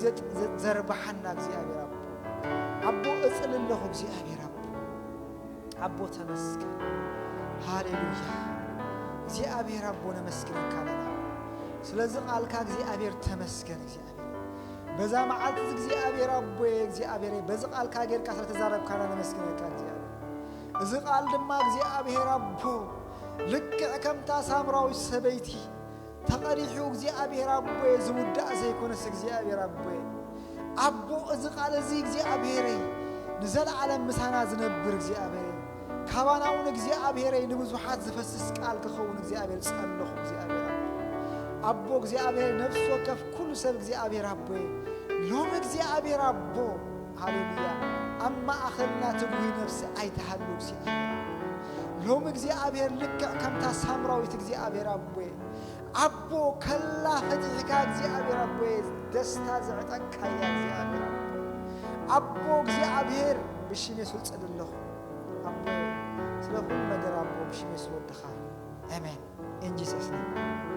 ዘርባሓና እግዚኣብሔር ኣቦ ኣቦ እጽል ኣለኹ እግዚኣብሔር ኣቦ ኣቦ ተመስገን። ሃሌሉያ። እግዚኣብሔር ኣቦ ነመስግነካ ኣለና። ስለዚ ቃልካ እግዚኣብሔር ተመስገን እግዚኣብሔር። በዛ መዓልቲ እግዚኣብሔር ኣቦ እግዚኣብሔር በዚ ቃልካ ጌርካ ስለተዛረብካና ነመስግነካ እግዚኣብሔር። እዚ ቃል ድማ እግዚኣብሔር ኣቦ ልክዕ ከምታ ሳምራዊት ሰበይቲ ተቐዲሑ እግዚኣብሔር ኣቦየ ዝውዳእ ዘይኮነስ እግዚኣብሔር ኣቦየ ኣቦ እዚ ቃል እዚ እግዚኣብሔረይ ንዘለዓለም ምሳና ዝነብር እግዚኣብሔረይ ካባና እውን እግዚኣብሔረይ ንብዙሓት ዝፈስስ ቃል ክኸውን እግዚኣብሔር ጸለኹ እግዚኣብሔር ኣቦ ኣቦ እግዚኣብሔር ነፍሲ ወከፍ ኩሉ ሰብ እግዚኣብሔር ኣቦየ ሎም እግዚኣብሔር ኣቦ ሃሌሉያ ኣብ ማእኸልና ትጉሂ ነፍሲ ኣይትሃሉ እግዚኣብሔር ሎም እግዚኣብሔር ልክዕ ከምታ ሳምራዊት እግዚኣብሔር ኣቦየ ኣቦ ከላ ፈቲሕካ እግዚኣብሔር ኣቦየ ደስታ ዘዕጠቅካያ እግዚኣብሔር ኣቦ ኣቦ እግዚኣብሔር ብሽም የሱስ ጸሊ ኣለኹ ኣቦ ስለ ኩሉ ነገር ኣቦ ብሽም የሱስ ወድኻ ኣሜን in Jesus name